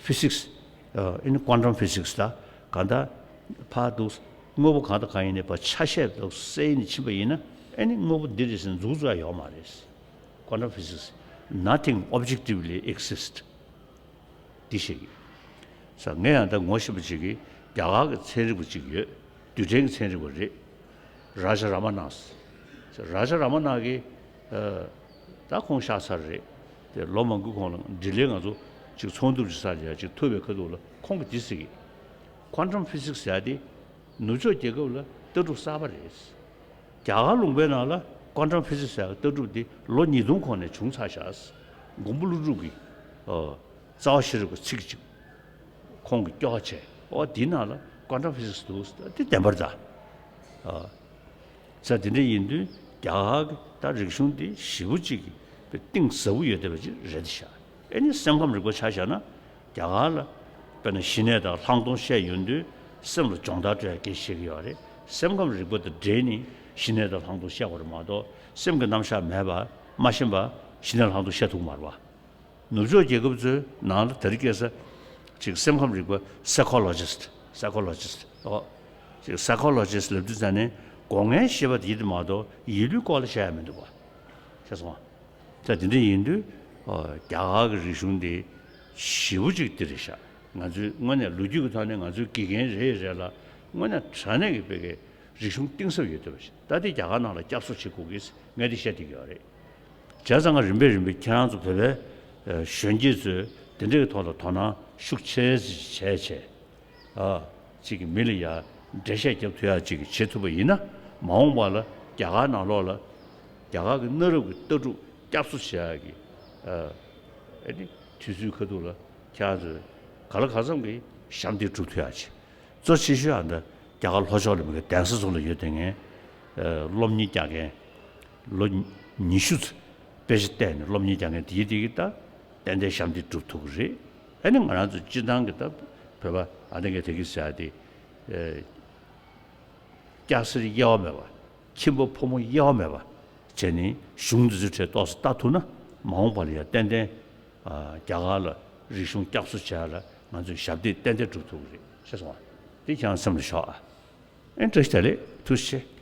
ཕི་སིག་སི། ཨ་ནི་ཀོན་ཊམ་ཕི་སིག་སི་ད་གང་ལྟར་ཕར་འདུག་དངོས་པོ་གང་དང་གང་ཡིན་ནའི་ཕར་ཆ་ཤས་འདུག་གསལ་ཡིན་ནས་ཕྱིན་པ་ཡིན་ན་ཨ་ནི་དངོས་པོ་འདི་རེད་ཟེར་འཛུགས་རྒྱུ་ཡོད་མ་རེད། ཀོན་ཊམ་ཕི་སིག་སི། Nothing objectively exists. འདི་ཞིག་ས་ངས་ཡང་ད་ངོ་ཤེས་པ་ཅིག་གིས་རྒྱ་གར་གྱི་ཚན་རིག་པ་ཅིག་ཡོད། རྡུལ་ཕྲན་གྱི་ཚན་རིག་པ་རེད། རཱ་ཇ་ར་མ་ན། རཱ་ཇ་ར་མ་ན་གིས་ད་ཁོང་གཤེགས་ཚར་རེད། དེ་ལོ་མང་པོའི་གོང་ལ་ལྡི་ལིར་ང་ཚོ་ཅིག་ཚོགས་འདུ་ཅིག་ས་ལ་ཅིག་ཐུག་པའི་ཁ་ཐུག་ལ་ཁོང་གིས་འདི་ཟེར་གི། ཀོན་ཊམ་ཕི་སིག་སི་ཟེར་ཡ་དེ་ནུབ་ཕྱོགས་རྒྱལ་ཁབ་ལ་ལྟ་གྲུབ་གསར་པ་རེད། རྒྱ་གར་ལུང་པའི་ནང་ལ་ཀོན་ཊམ་ཕི་སིག་སི་ཟེར་ཡ་ལྟ་གྲུབ་དེ་ལོ་ཉིས་སྟོང་གོང་ནས་བྱུང་ཚར་ཤག་མགོན་པོ་ཀླུ་སྒྲུབ་ཀྱི་རྩ་བ་ཤེས་རབ་ཀྱི་ཚིག་ཅིག་ཁོང་གིས་སྐྱོར་བ་བྱས། ཨོ་འདི་ནང་ལ་ཀོན་ཊམ་ཕི་སིག་སི་འདུག་འདི་བདེན་པར་གདའ། ཨ། ས་དེ་འདྲ་ཡིན་དུས་རྒྱ་གར་གྱི་ད་རིག་གཞུང་འདི་ཞེ་པོ་ཅིག་གི་གཏིང་ཟབ་པོ་ཡོད་བསྡད་པ་ཅིག་རེད་ཤག་ཨེ་ནི་སེམས་ཁམས་རིག་པ་ཆ་བཞག་ན་རྒྱ་གར་ལ་དཔེར་ན་ཞི་གནས་དང་ལྷག་མཐོང་བཤད་ཡོང་དུས་སེམས་ལ་སྦྱོང་བརྡར་སྤྲོད་ཡ་སྐད་ཆ་བཤད་ཀྱི་ཡོད་རེད། སེམས་ཁམས་རིག་པ་དང་འབྲེལ་ནས་ཞི་གནས་དང་ལྷག་མཐོང་བཤད་དགོས་རེད་མ་གཏོགས་སེམས་ཀྱི་རྣམ་གཞག་མེད་པ་མ་ཤེས་པ་ཞི་གནས་ལྷག་མཐོང་བཤད་ཐུབ་ཀྱི་མ་རེད་པ། ནུབ་ཕྱོགས་རྒྱལ་ཁབ་ཚོའི་ནང་ལ་དེ་རིང་ཁ་སང་ཅིག་སེམས་ཁམས་རིག་པ་སའི་ཀོ་ལོ་ཇི་སི་ཊི། སའི་ཀོ་ལོ་ཇི་སི་ཊི། ཨོ། ཅིག་སའི་ཀོ་ལོ་ཇི་སི་ཊི་ལབ་དུས་ཙ་ནས་སྒོ་ལྔའི་བཤད་པ་དེ་ཡིན་དུ་མ་གཏོགས་ཡིད་ལུས་སྐོར་ལ་བཤད་ཡ་མི་འདུག་བ། ཤེས་སོང་ང་། ད་དེ་འདྲ་ཡིན་དུས་ཨོ་རྒྱ་གར་གྱི་རིག་གཞུང་འདི་ཞེ་པོ་ཅིག་འདི་རེད་ཤག་ང་ཚོའི་དངོས་གནས་ལོ་རྒྱུས་ཀྱི་ཐོག་ནས་ང་ཚོའི་དགེ་རྒན་རེད་རེད་ལ་དངོས་གནས་དྲང་གནས་ཀྱི་དཔེ་གའི་རིག་གཞུང་གཏིང་ཟབ་ཡོད་བསྡད་པ་ཞིག་ད་དེ་རྒྱ་གར་ནང་ལ་བསྐྱར་གསོ་བྱེད་དགོས་ཀྱི་ངས་དེ་བཤད་བསྡད་ཀྱི་ཡོད་རེད། བྱས་ཙང་ང་རིམ་པས་རིམ་པས་ཁྱེད་རང་ཚོ་བོད་པའི་ཨ་གཞོན་སྐྱེས་ཚོས་དེ་འདྲའི་ཐོག་ལ་དོ་སྣང་ཤུགས་ཆེ་ཙམ་བྱས་བྱས། ཨ་ཅིག་གི་མི་ལ་ཡ་འགྲེལ་བཤད་རྒྱབ་ཐུབ་ཡ་ཅིག་གི་བྱེད་ཐུབ་པ་ཡིན་ན་མ་འོངས་པ་ལ་རྒྱ་གར་ནང་ལོགས་ལ་རྒྱ་གར་གྱི་གནའ་རབས་ཀྱི་ལྟ་གྲུབ་བསྐྱར་གསོ་བྱེད་ཡ་གི་ཨ་ཨ་ནི་དུས་ཚོད་ཁ་ཐུག་ལ་ཁྱེད་རང་ཚོས་ག་ལ་གང་འཚམ་གྱི་ཞབས་འདེགས་སྒྲུབ་ཐུབ་ཡ་ཅིག་གཙོ་ཆེ་ཤོས་ཨ་ད་རྒྱ་གར་ལྷོ་ཕྱོགས་ལ་མི་ག་གདན་ས་ཚོ་ལ་ཡོད་དེ་ངས་ཨ་སློབ་གཉེར་རྒྱག་མཁན་ལོ་ཉི་ཤུ་ཙམ་དཔེ་ཆ་བལྟས་ནས་སློབ་གཉེར་རྒྱག་མཁན་དེའི་དེ་གི་ད་ཏན་ཏན་ཞབས་འདེགས་སྒྲུབ་ཐུབ་ཀྱི་རེད། ཨ་ནི་ང་རང་ཚོ་སྤྱི་བཏང་གི་ད་བོད་པ་ཨ་ད་གས་དེ་གི་ཟེར་ཡ་དེ་ཨ་སྐྱ་སེར་དབྱེ་བ་མེད་པ། ཁྱིམ་པ་ཕོ་མོ་དབྱེ་བ་མེད་པ་བྱས་ནས་གཞུང་འདི་ཚོའི་གྲས་ཏོག་ཙམ་ལྟ་ཐུབ་ན་མ་འོངས་པ་ལ་ཡང་ཏན་ཏན་ཨ་རྒྱ་གར་ལ་རིག་གཞུང་བསྐྱར་གསོ་བྱེད་ཡ་ལ་ང་ཚོས་ཞབས་འདེགས་ཏན་ཏན་སྒྲུབ་ཐུབ་ཀྱི་རེད་ཤེས་སོང་ང་། འདི་ཁྱེད་རང་སེམས་ལ་ཞོག་ཨ། ཨེ་བཀྲ་ཤིས་བདེ་ལེགས། ཐུགས་རྗེ་ཆེ།